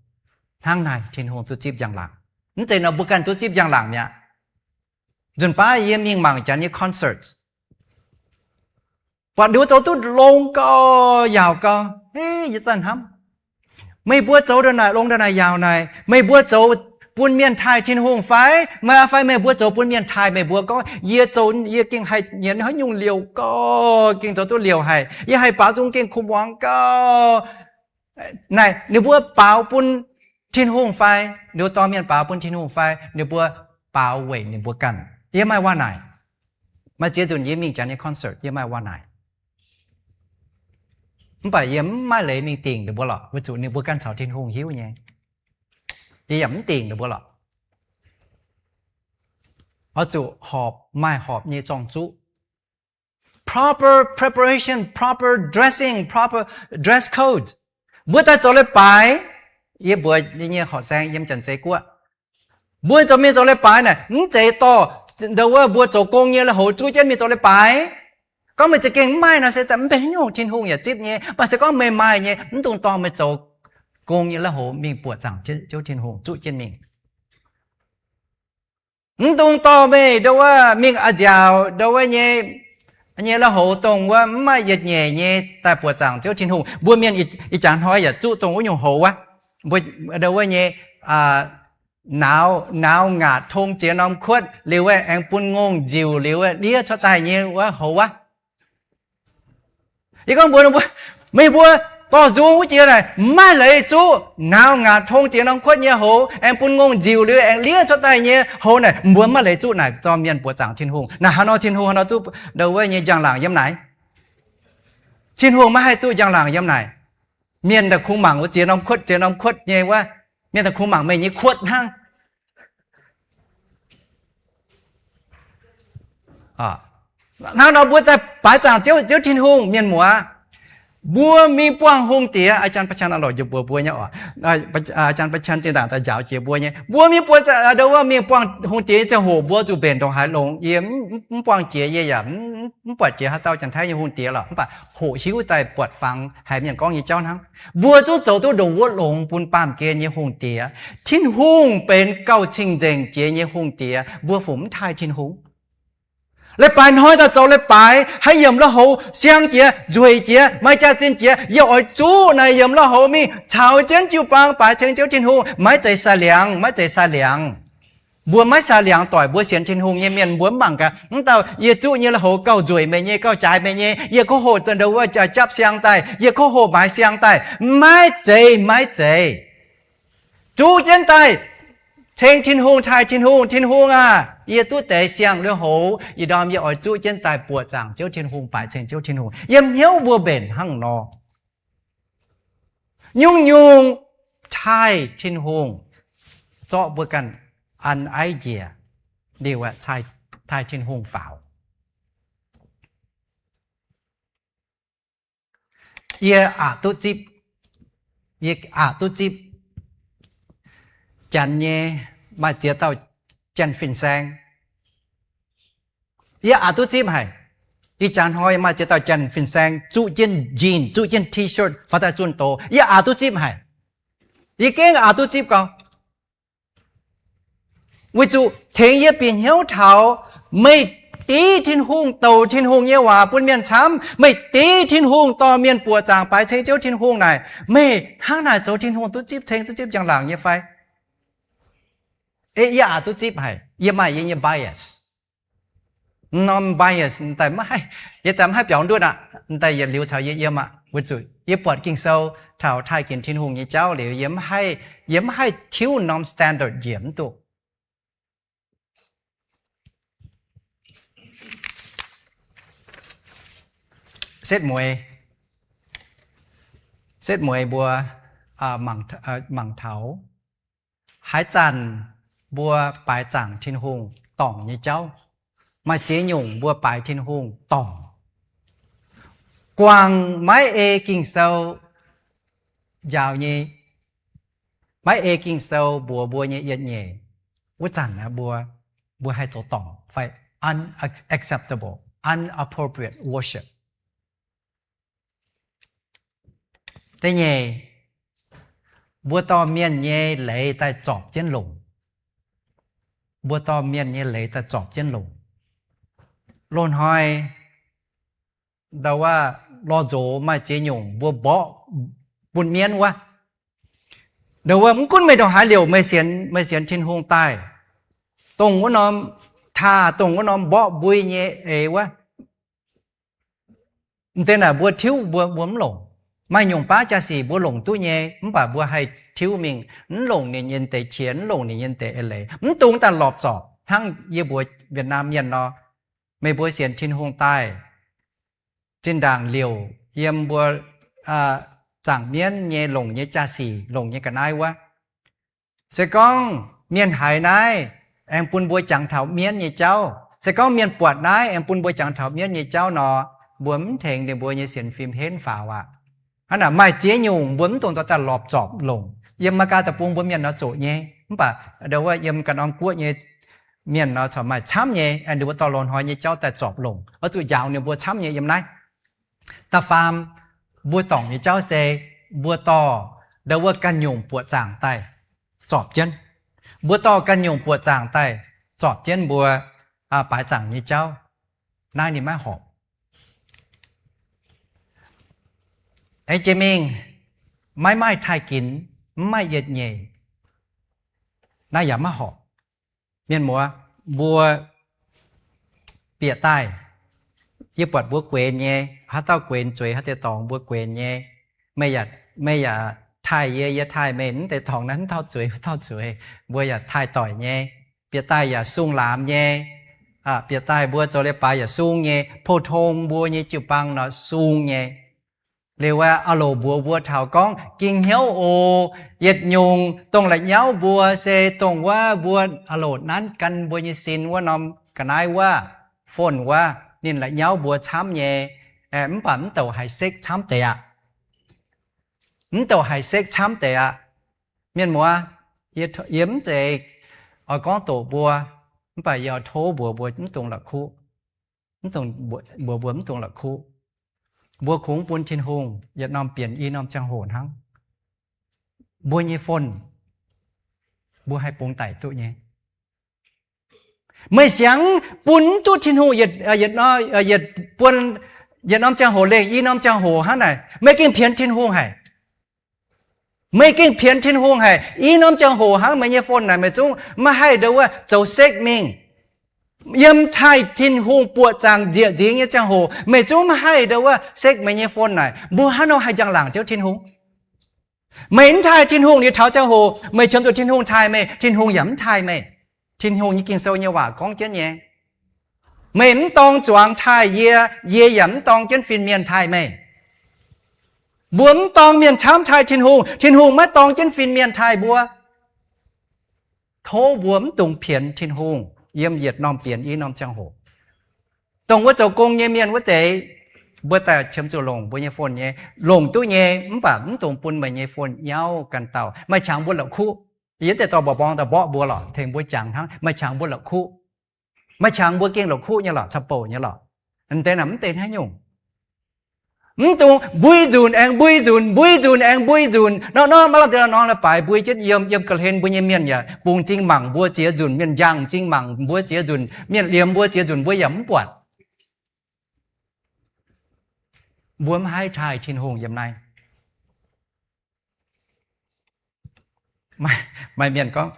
Hnangv naaic Tin-Hungh duqv zipv njang-laangc. Mv zeiz nor mbuo ganh duqv zipv njang-laangc mi'aqv. Nzunc baav yie mingh mangc janx nyei concert, buatc ninh mbuo zoux duqv longx gau, yaauc gau. Ei, yie zanc hnamv, meih mbuo zoux ndongc naaic longx, ndongc naaic yaauc naaic, meih mbuo zoux bun mienh taaih Tin-Hungh fai? Maiv fai meih mbuo zoux bun mienh taaih meih mbuo. Gorngv, yie zoux, yie gengh haih nyienz haaix nyungc liouc gau, gengh zoux duqv liouc haic. Yie haih baaux nzung gengh kuv muangx gau. Naaic ninh mbuo baaux bun Tin-Hungh fai? Ninh mbuo dorh mienh baaux bun Tin-Hungh fai ninh mbuo baaux weic ninh mbuo ganh? Yie maaih waac naaic. Maaih ziex nzunc yie mingh janx nyei concert, yie maaih waac naaic. Mv baac yie mv maaih leiz mingh dingc ninh mbuo lorqc, weic zuqc ninh mbuo ganh caux Tin-Hungh hiuv nyei. Yie yaac mv dingc ninh mbuo lorqc. Oix zuqc horpc, maaih horpc nyei zorng-zuqv. Proper preparation, proper dressing, proper dress code. Mbuo daaih zoux leiz-baaix, yie mbuox yie nyei horqc saeng yiem Janx-Zei Guoqv, mbuo zoux mienh zoux leiz-baaix naaic, mv zeiz dorh ndau wuov mbuo zoux gong nyei lui-houx zuqv jienv mingh zoux leiz-baaix. Gorngv meih za'gengh mv maaih nor se daaih mv benx haaix nyungc, Tin-Hungh yaac zipv nyei. Mv baac se gorngv meih maaih nyei, mv dungx dorh meih zoux gong nyei lui-houx mingh buoqc zaangc Ziouv Tin-Hungh zuqv jienv mingh. Mv dungx dorh meih ndau wuov mingh a'nziaauc ndau wuov nyei, nyei lui-houx dongh wuov mv maaih yietc nyeic nyei daaih buoqc zaangc Ziouv Tin-Hungh. Mbuo mienh ih jaax hnoi yaac zuqv dongh wuov nyungc houx wuov. Mbuo ndau wuov nyei, nauz, nauz ngaatc tong ziex norm kuotv liuz wuov, aengx bun ngongh nziuc liuz wuov, ndiev cuotv daaih nyei wuov houx wuov. Yie gorngv mbuox meih mbuo, dorh nzung wuov jiex naaic mv maaih leiz zuqv nauz ngaatc tong ziex norm kuotv nyei houx, aengx bun ngongh nziuc liuz aengx ndiev cuotv daaih nyei houx naaic, mbuo mv maaih leiz zuqv naaic dorh mienh buoqc zaangc Tin-Hungh. Naaic haaix nor Tin-Hungh haaix nor duqv ndau wuov nyei njang-laangc yiem naaic? Tin-Hungh maiv haih duqv njang-laangc yiem naaic. Mienh daaih kungx mangc wuov ziex norm kuotv, ziex norm kuotv nyei wuov, mienh daaih kungx mangc meih nyei kuotv hnangv. Hnangv nor mbuo daaih baaix zaangc Ziouv, Ziouv Tin-Hungh, mienh muoz, mbuo mingh buangh hungh diex, aa, janx ba'qan aa lorqc njiec mbuox mbuo nyei oc. Aa, janx ba'qan zinh ndaangc daaih njaaux jiex mbuo nyei. Mbuo mingh buangh, ndau wuov mingh buangh hungh diex nyei ziangh hoc mbuo zuqc mbenc ndongc haaix longx. Yie mv buangh jiex, yie yaac mv buatc jiex haaix dauh Janx-Taiv nyei hungh diex lorqc. Mv baac hoqc hiuv daaih buatc fangx haiz mienh gorngv nyei jauv hnangv. Mbuo zungv zoux duqv ndongc wuov longx bun baamh gen nyei hungh diex. Tin-Hungh benx gauh cing-nzengc jiex nyei hungh diex, mbuo fungc mv taaih Tin-Hungh? Leiz-baaix hnoi daaih zoux leiz-baaix, haaix yiemc lui-houx siang jiex, nzueic jiex, maaih jaax-zinh jiex, yie oix zuqv naaic yiemc lui-houx mingh caux jienv jiu-baang baaix ceng Ziouv Tin-Hungh. Maiv zeiz sai-liangx, maiv zeiz sai-liangx. Mbuo maiv sai-liangx doic, mbuo sienx Tin-Hungh nyei mienh mbuo mv mangc gaax, mv dauh yie zuqv nyei lui-houx gauh nzueic meih nyei, gauh jaaix meih nyei, yie kov hoh za'ndongx wuov japv siang daaih, yie kov hoh maaiz siang daaih. Maiv zeiz, maiv zeiz. Zuqv jienv daaih ceng Tin-Hungh, taaih Tin-Hungh. Tin-Hungh aah, yie duqv deix siang lui-houx, ih ndorm yie oix zuqv jienv daaih buoqc zaangc Ziouv Tin-Hungh, baaix ceng Ziouv Tin-Hungh. Yiem hnyouv mbuo mbenc hnangv nor. Nyungc-nyungc taaih Tin-Hungh zorqv mbuo ganh an aiv njiec, liuz aeqv, taaih Tin-Hungh faaux. Yie aqc duqv zipv, yie aqc duqv zipv Janx nyei maaih ziex dauh Janx-Fin-Saeng. Yie aqc duqv zipv haic. Ih jaax hnoi maaih ziex dauh Janx-Fin-Saeng zuqv jienv jeans, zuqv jienv T-shirt faaux daaih zunh doz. Yie aqc duqv zipv haic. Yie gengh aqc duqv zipv gau. Weic zuqc tengx yie bieqc hnyouv taux meih div Tin-Hungh, douc Tin-Hungh nyei waac bun mienh camv, meih div Tin-Hungh dorh mienh buoqc zaangc baaix ceng Ziouv Tin-Hungh naaic, meih hnangv naaic zoux Tin-Hungh duqv zipv ceng, duqv zipv njang-laangc nyei fai? Yie aqc duqv zipv haic. Yie maaih yie nyei bias. Norm bias daaih maiv haih, yie daaih maiv haih biaux nduqv aqv. Daaih yietc liuz caux yie yiem aqv. Weic zuqc yie buatc Ging-Sou taux taaih ginx Tin-Hungh nyei jauv liuz, yie maiv haih, yie maiv haih tiuv norm standard njiec mv duqv. Setv mueiz, setv mueiz mbuo mangc taux haaix zanc mbuo baaix zaangc Tin-Hungh dorngc nyei jauv. maaih ziex nyungc mbuo baaix Tin-Hungh dorngc. Guangc maiv ei Ging-Sou njaaux nyei, maiv ei Ging-Sou mbuox mbuo nyei yietc nyeic, wuov zanc naaiv mbuo, mbuo haih zoux dorngc fai unacceptable, unappropriate worship. Da'nyeic, mbuo dorh mienh nyei leiz daaih zorpc jienv longc. Mbuo dorh mienh nyei leiz daaih zorpc jienv longc. Loz-hnoi ndau wuov lorh nzox maaih ziex nyungc mbuo mborqv bun mienv wuov. Ndau wuov mv gunv meih ndongc haaix liouc, meih sienx, meih sienx Tin-Hungh daaih, dongh wuov norm taah, dongh wuov norm mborqv mbui nyei eix wuov, m'deix naaic mbuo tiuv mbuo, mbuo mv longc. Maaih nyungc baav jaa-sic mbuo longc duqv nyei, mv baac mbuo haih tiuv mingh, mv longc ninh nyei deix qiex, mv longc ninh nyei deix eix leiz, mv dungx daaih lorpc zorpc. Hnangv yie mbuox Việt Nam mienh nor, meih mbuo sienx Tin-Hungh daaih, zinh ndaangc liouc yiem mbuo zaangc mienv nyei longc nyei jaa-sic, longc nyei ga'naaiv wuov, se gorngv mienh haiz naaiv aengx bun mbuo jangx taux mienv nyei jauv, se gorngv mienh buatc naaiv aengx bun mbuo jangx taux mienv nyei jauv nor, mbuo mv tengx ninh mbuo nyei sienx fim henv faaux aqv. Hnangv naaic maaih ziex nyungc mbuo mv dungx dorh daaih lorpc zorpc longc. Yiem Meigaa deic-bung mbuo mienh nor zoqc nyei, mv baac ndau wuov yiem ganh norm guoqv nyei mienh nor corc maaih camv nyei, aengx ninh mbuo dorh loz-hnoi nyei jauv daaih zorpc longc, oix zuqc njaaux ninh mbuo camv nyei yiem naaiv. Da'faam, mbuo dorngc nyei jauv se mbuo dorh ndau wuov ganh nyungc buoqc zaangc daaih zorpc jienv. Mbuo dorh ganh nyungc buoqc zaangc daaih zorpc jienv mbuo baaix zaangc nyei jauv. Naaiv ninh maiv horpc. Aengx jiex mingh, maiv maaih taaih ginx, mv maaih yietc nyeic, naaiv yaac maiv horpc. Mienh muoz, mbuo bieqc daaih, yie buatc mbuo guenx nyei, haaix dauh guenx zueiz haaix deix dorngx mbuo guenx nyei. Meih yaac, meih yaac taaih yie, yie taaih meih, mv deix dorngx naaiv mv taux zueiz, mv taux zueiz, mbuo yaac taaih doic nyei. Bieqc daaih yaac sung laamx nyei. Bieqc daaih mbuo zoux leiz-baaix yaac sung nyei, pou-tong mbuo nyei jiu-baang nor sung nyei. Liuz aeqv, aah loc mbuox mbuo taux gorngv ging hnyouv oc. Yietc nyungc dongh la'nyauv mbuo se dongh wuov mbuo aah loc nanv gan mbuo nyei sin wuov norm ga'naaiv wuov, phone wuov, ninh la'nyauv mbuo camv nyei. Mv baac mv douc haiz sekv camv deix aqv. Mv douc haiz sekv camv deix aqv. Mienh muoz, yie mv zeiz oix gorngv doqc mbuo, mv baac yie oix tov mbuox mbuo mv dungx la'kuqv. Mv dungx, mbuox mbuo mv dungx la'kuqv. Mbuo kungx bun Tin-Hungh yietc norm bienx i norm ziangh hoc hnangv. Mbuo nyei phone, mbuo haih bungx daic duqv nyei. Meih siangx bun duqv Tin-Hungh yietc, yietc, yietc buon, yietc norm ziangh hoc lengh i norm ziangh hoc hnangv naaic, meih gengh pienx Tin-Hungh haic. Meih gengh pienx Tin-Hungh haic. I norm ziangh hoc hnangv meih nyei phone naaic, meih zungv maiv haih ndau wuov zoux sekv mingh. Yiem taaih Tin-Hungh buoqc zaangc nzieqc nzingx nyei ziangh hoc, meih zungv maiv haih ndau wuov sekv meih nyei phone naaic. Mbuo hnangv nor haih njang-laangc Ziouv Tin-Hungh? Meih mv taaih Tin-Hungh liuz taux ziangh hoc meih qiemx zuqc Tin-Hungh taaih meih, Tin-Hungh yaac mv taaih meih. Tin-Hungh nyei Ging-Sou nyei waac gorngv jienv nyei, meih mv dorng zuangx taaih yie, yie yaac mv dorng jienv fin-mienh taaih meih. Mbuo mv dorng mienh camv taaih Tin-Hungh, Tin-Hungh maiv dorng jienv fin-mienh taaih mbuo. Tov mbuo mv dungx pienx Tin-Hungh yiem yietc norm bienx i norm ziangh hoc. Dongh wuov zoux gong nyei mienh wuov deix, mbuo daaih qiemx zuqc longc mbuo nyei phone nyei, longc duqv nyei, mv baac mv dungx bun meih nyei phone nyauv ganh dauh. Maaih qangx mbuo la'kuqv. Yie mv zeiz dorh mba'mborng daaih mborqv mbuo lorqc, tengx mbuo jangx hnangv. Maaih qangx mbuo la'kuqv. Maaih qangx mbuo gengh la'kuqv nyei lorqc, caux bouc nyei lorqc. Deix naaic mv deix haaix nyungc. Mv dungx mbui nzunc aengx mbui nzunc, mbui nzunc aengx mbui nzunc. Norm-norm maiv lamh deix norm leiz-baaix mbui jienv yiem, yiem ga'hlen mbuo nyei mienh yaac bungx m'zing mangc mbuo ziex nzunc, mienh njang m'zing mangc mbuo ziex nzunc, mienh liemx mbuo ziex nzunc, mbuo yaac mv buatc. Mbuo mv haih taaih Tin-Hungh yiem naaiv. Maaih mienh gorngv,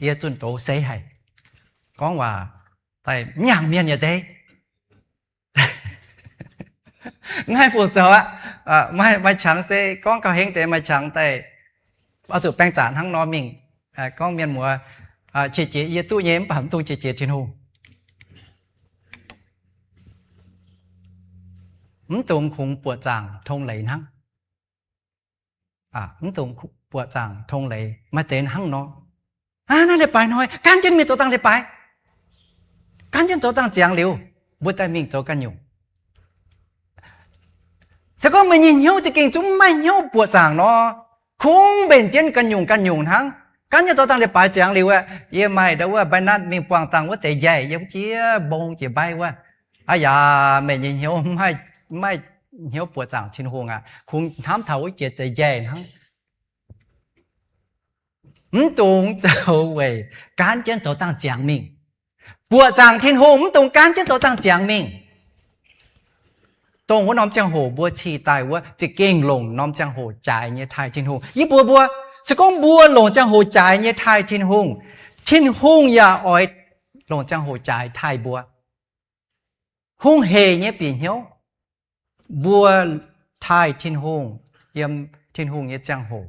yie zunh doz seix haic. Gorngv waac daaih mv nyaangh mienh yietc deix. Mv haih fu zoux aqv. Maaih qangx se gorngv gauh hengx deix, maaih qangx daaih oix zuqc baeng zaqc hnangv nor mingh. Gorngv mienh muoz, qiex jiez yie duqv nyei mv baac mv dungx qiex jiez Tin-Hungh. Mv dungx kungx buoqc zaangc tong leiz hnangv. Mv dungx buoqc zaangc tong leiz. Maaih deix hnangv nor, naaiv leiz-baaix hnoi gan jienv mingh zoux dangh leiz-baaix. gaanv jienv zoux dangh ziangx liuz, mbuo daaih mingh zoux ganh nyungc. Se gorngv meih nyei hnyouv za'gengh zungv maiv hnyouv buoqc zaangc nor, kungx mbenc jienv ganh nyungc ganh nyungc hnangv. Gaanv jienv zoux dangh leiz-baaix ziangx liuz aeqv, yie maaih ndau wuov mbaiv natv mingh buangh dangh wuov deix njaih, yie mv jiex mbong jiex mbaiv wuov. Aav yaac meih nyei hnyouv maiv, maiv hnyouv buoqc zaangc Tin-Hungh aqv, kungx hnamv taux wuov jiex deix njaih hnangv. Mv dungx zoux weic gaanv jienv zoux dangh ziangx mingh. Buoqc zaangc Tin-Hungh mv dungx gaanv jienv zoux dangh ziangx mingh. Dongh wuov norm ziangh hoc mbuo cih daaih wuov za'gengh longc norm ziangh hoc jaaix nyei taaih Tin-Hungh. Yie mbuox mbuo, se gorngv mbuo longc ziangh hoc jaaix nyei taaih Tin-Hungh, Tin-Hungh yaac oix longc ziangh hoc jaaix taaih mbuo. Hungh heic nyei bieqc hnyouv, mbuo taaih Tin-Hungh yiem Tin-Hungh nyei ziangh hoc,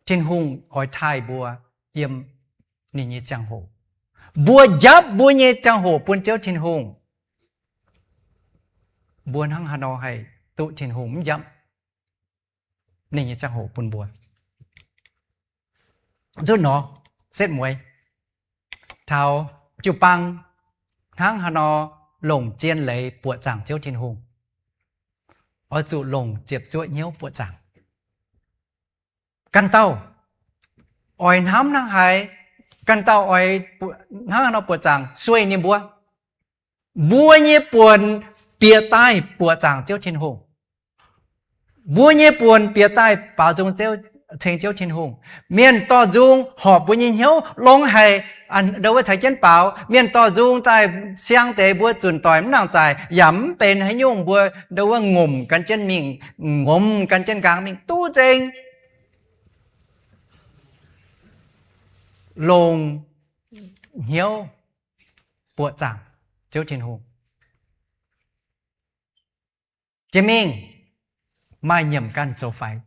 Tin-Hungh oix taaih mbuo yiem ninh nyei ziangh hoc. Mbuo njapv mbuo nyei ziangh hoc bun Ziouv Tin-Hungh, mbuo hnangv haaix nor haih duqv Tin-Hungh mv njapv ninh nyei ziangh hoc bun mbuo? Nzunc nor, setv mueiz taux jiu-baang hnangv haaix nor longc zien leiz buoqc zaangc Ziouv Tin-Hungh, oix zuqc longc ziepc zuoqv hnyouv buoqc zaangc. Ganh dauh oix hnamv hnangv haaix, ganh dauh oix hnangv haaix nor buoqc zaangc sueih ninh mbuo. Mbuo nyei buonc bieqc daaih buoqc zaangc Ziouv Tin-Hungh. Mbuo nyei buonc bieqc daaih baaux nzung ceng Ziouv Tin-Hungh. Mienh dorh nzung horpc mbuo nyei hnyouv longx haic, ndo wuov caux jienv baaux. Mienh dorh nzung daaih siang deix mbuo zunc doic mv nangc zaaic, yaac mv benx haaix nyungc, mbuo ndo wuov ngomc gan jienv mingh, ngomc gan jienv nqaang mingh duqv nzengc. Longc hnyouv buoqc zaangc Ziouv Tin-Hungh. Jiex mingh maaih nyiemc ganh zoux faix.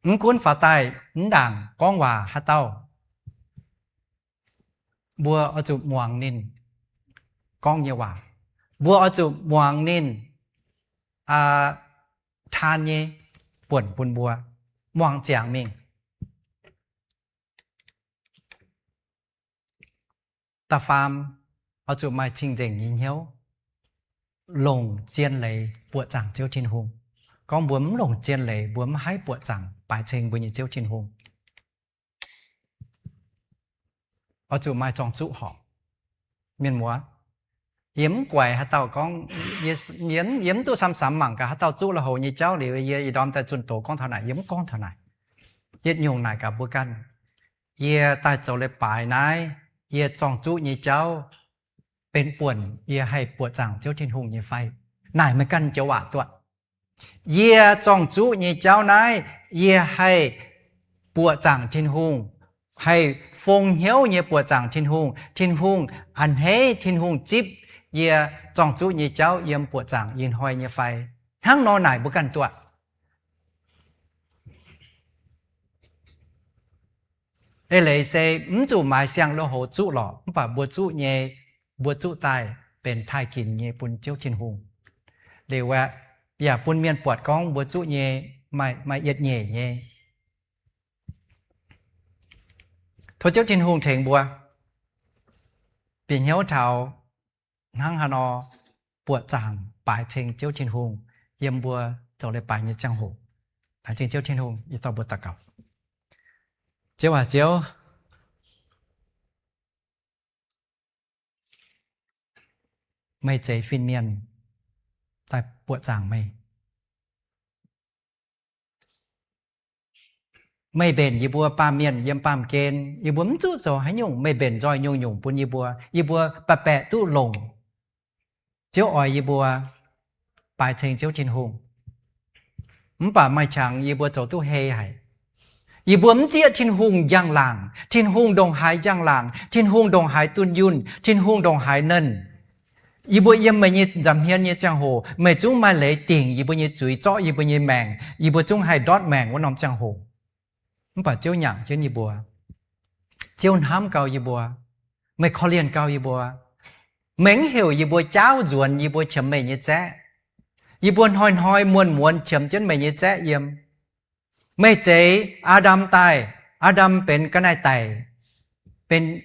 Mv gunv faaux daaih mv ndaangc gorngv waac haaix dauh, mbuo oix zuqc muangx ninh gorngv nyei waac. Mbuo oix zuqc muangx ninh taan nyei buonc bun mbuo, muangx ziangx mingh. Da'faam, oix zuqc maaih cing-nzengc nyei hnyouv, longc zien leiz buoqc zaangc Ziouv Tin-Hungh. Gorngv mbuo mv longc zien leiz, mbuo mv haih buoqc zaangc baaix ceng mbuo nyei Ziouv Tin-Hungh. Oix zuqc maaih zorng-zuqv horpc. Mienh muoz, yie mv guaix haaix dauh gorngv, yie mv duqv samx-samx mangc gaax haaix dauh zuqv lui-houx nyei jauv liuz, yie ih ndorm daaih zunh doz gorngv taux naaic, yie mv gorngv taux naaic. Yietc nyungc naaic gaax mbuo ganh, yie daaih zoux leiz-baaix naaiv, yie zorng-zuqv nyei jauv benx buonc yie haih buoqc zaangc Ziouv Tin-Hungh nyei fai? Naaic meih ganh joux waac duqv. Yie zorng-zuqv nyei jauv naaiv, yie haih buoqc zaangc Tin-Hungh, haih fong hnyouv nyei buoqc zaangc Tin-Hungh. Tin-Hungh a'hneiv, Tin-Hungh zipv yie zorng-zuqv nyei jauv yiem buoqc zaangc ih hnoi nyei fai? Hnangv nor naaic mbuo ganh duqv. Eix leiz se mv zuqc maaiz siang-lui-houx zuqv lorqc, mv baac mbuo zuqv nyei, mbuo zuqv daaih benx taaih ginx nyei bun Ziouv Tin-Hungh. Liuz aeqv, yaac bun mienh buatc gorngv mbuo zuqv nyei maaih yietc nyeic nyei. Tov Ziouv Tin-Hungh tengx mbuo bieqc hnyouv taux hnangv haaix nor buoqc zaangc baaix ceng Ziouv Tin-Hungh yiem mbuo zoux leiz-baaix nyei ziangh hoc. Laengz zingh Ziouv Tin-Hungh, yie dorh mbuo daux gaux. Ziouv aac Ziouv, meih zeix fin-mienh daaih buoqc zaangc meih. Meih mbenc yie mbuo baamh mienh yiem baamh gen, yie mbuo mv zuqc zoux haaix nyungc, meih mbenc nzoih nyungc-nyungc bun yie mbuo. Yie mbuo baeqc baeqc duqv longc. Ziouv oix yie mbuo baaix ceng Ziouv Tin-Hungh. Mv baac maaih qangx yie mbuo zoux duqv hei haic. Yie mbuo mv zieqv Tin-Hungh njang-laangc, Tin-Hungh ndongc haaix njang-laangc, Tin-Hungh ndongc haaix dunh yunh, Tin-Hungh ndongc haaix nernh. Yie mbuo yiem meih nyei nza'hmien nyei ziangh hoc, meih zungv maaih leiz dingc yie mbuo nyei zuiz, zorqv yie mbuo nyei maengc, yie mbuo zungv haih ndortv maengc wuov norm ziangh hoc. Mv baac Ziouv nyanc jienv yie mbuo. Ziouv hnamv gau yie mbuo. Meih korv-lienh gau yie mbuo. Meih mv heuc yie mbuo jaauv nzuonx yie mbuo qiemx meih nyei zaeqv. Yie mbuo hnoi-hnoi muonz-muonz qiemx jienv meih nyei zaeqv yiem. Meih zeix Aa^ndam daaih, Aa^ndam benx ga'naaiv daic,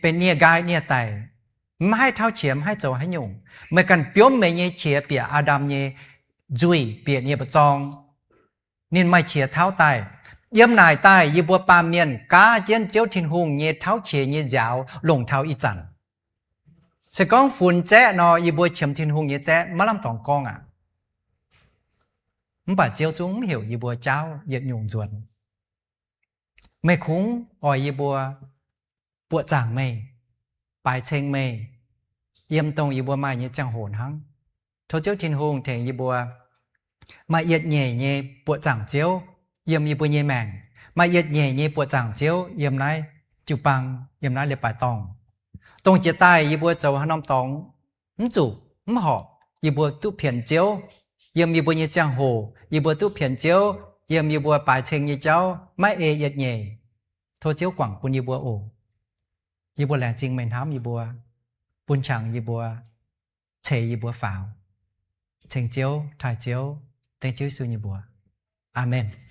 benx nie nqaai nie daic, maiv haih tauv qiex, maiv haih zoux haaix nyungc. Meih ganh biomv meih nyei qiex bieqc Aa^ndam nyei nzuih, bieqc nie mbu'zorng. Ninh maaih qiex tauv daaih. Yiem naaic daaih yie mbuo baamh mienh gaav jienv Ziouv Tin-Hungh nyei tauv qiex nyei nziaaux longc taux ih zanc. Se gorngv funx zaeqv nor, yie mbuo qiemx Tin-Hungh nyei zaeqv maiv lamh dorngx gorngv aqv. Mv baac Ziouv zungv heuc yie mbuo jaauv yietc nyungc nzuonx. Meih kungx oix yie mbuo buoqc zaangc meih, baaix ceng meih, yiem dongh yie mbuo maaih nyei ziangh hoc hnangv. Tov Ziouv Tin-Hungh tengx yie mbuo maaih yietc nyeic nyei buoqc zaangc Ziouv yiem yie mbuo nyei maengc, maaih yietc nyeic nyei buoqc zaangc Ziouv yiem naaiv jiu-baang, yiem naaiv leiz-baaix dorngh. Dongh jiex daaih yie mbuo zoux haaix norm dorngx mv zuqc mv horpc, yie mbuo duqv pienx Ziouv yiem yie mbuo nyei ziangh hoc, yie mbuo duqv pienx Ziouv yiem yie mbuo baaix ceng nyei jauv, maiv ei yietc nyeic. Tov Ziouv guangc bun yie mbuo oc. Yie mbuo laengz zingh meih hnamv yie mbuo, bun qangx yie mbuo, ceix yie mbuo faaux. Ceng Ziouv, taaih Ziouv, dengv Ziouv Yesu nyei mbuox. Aamen.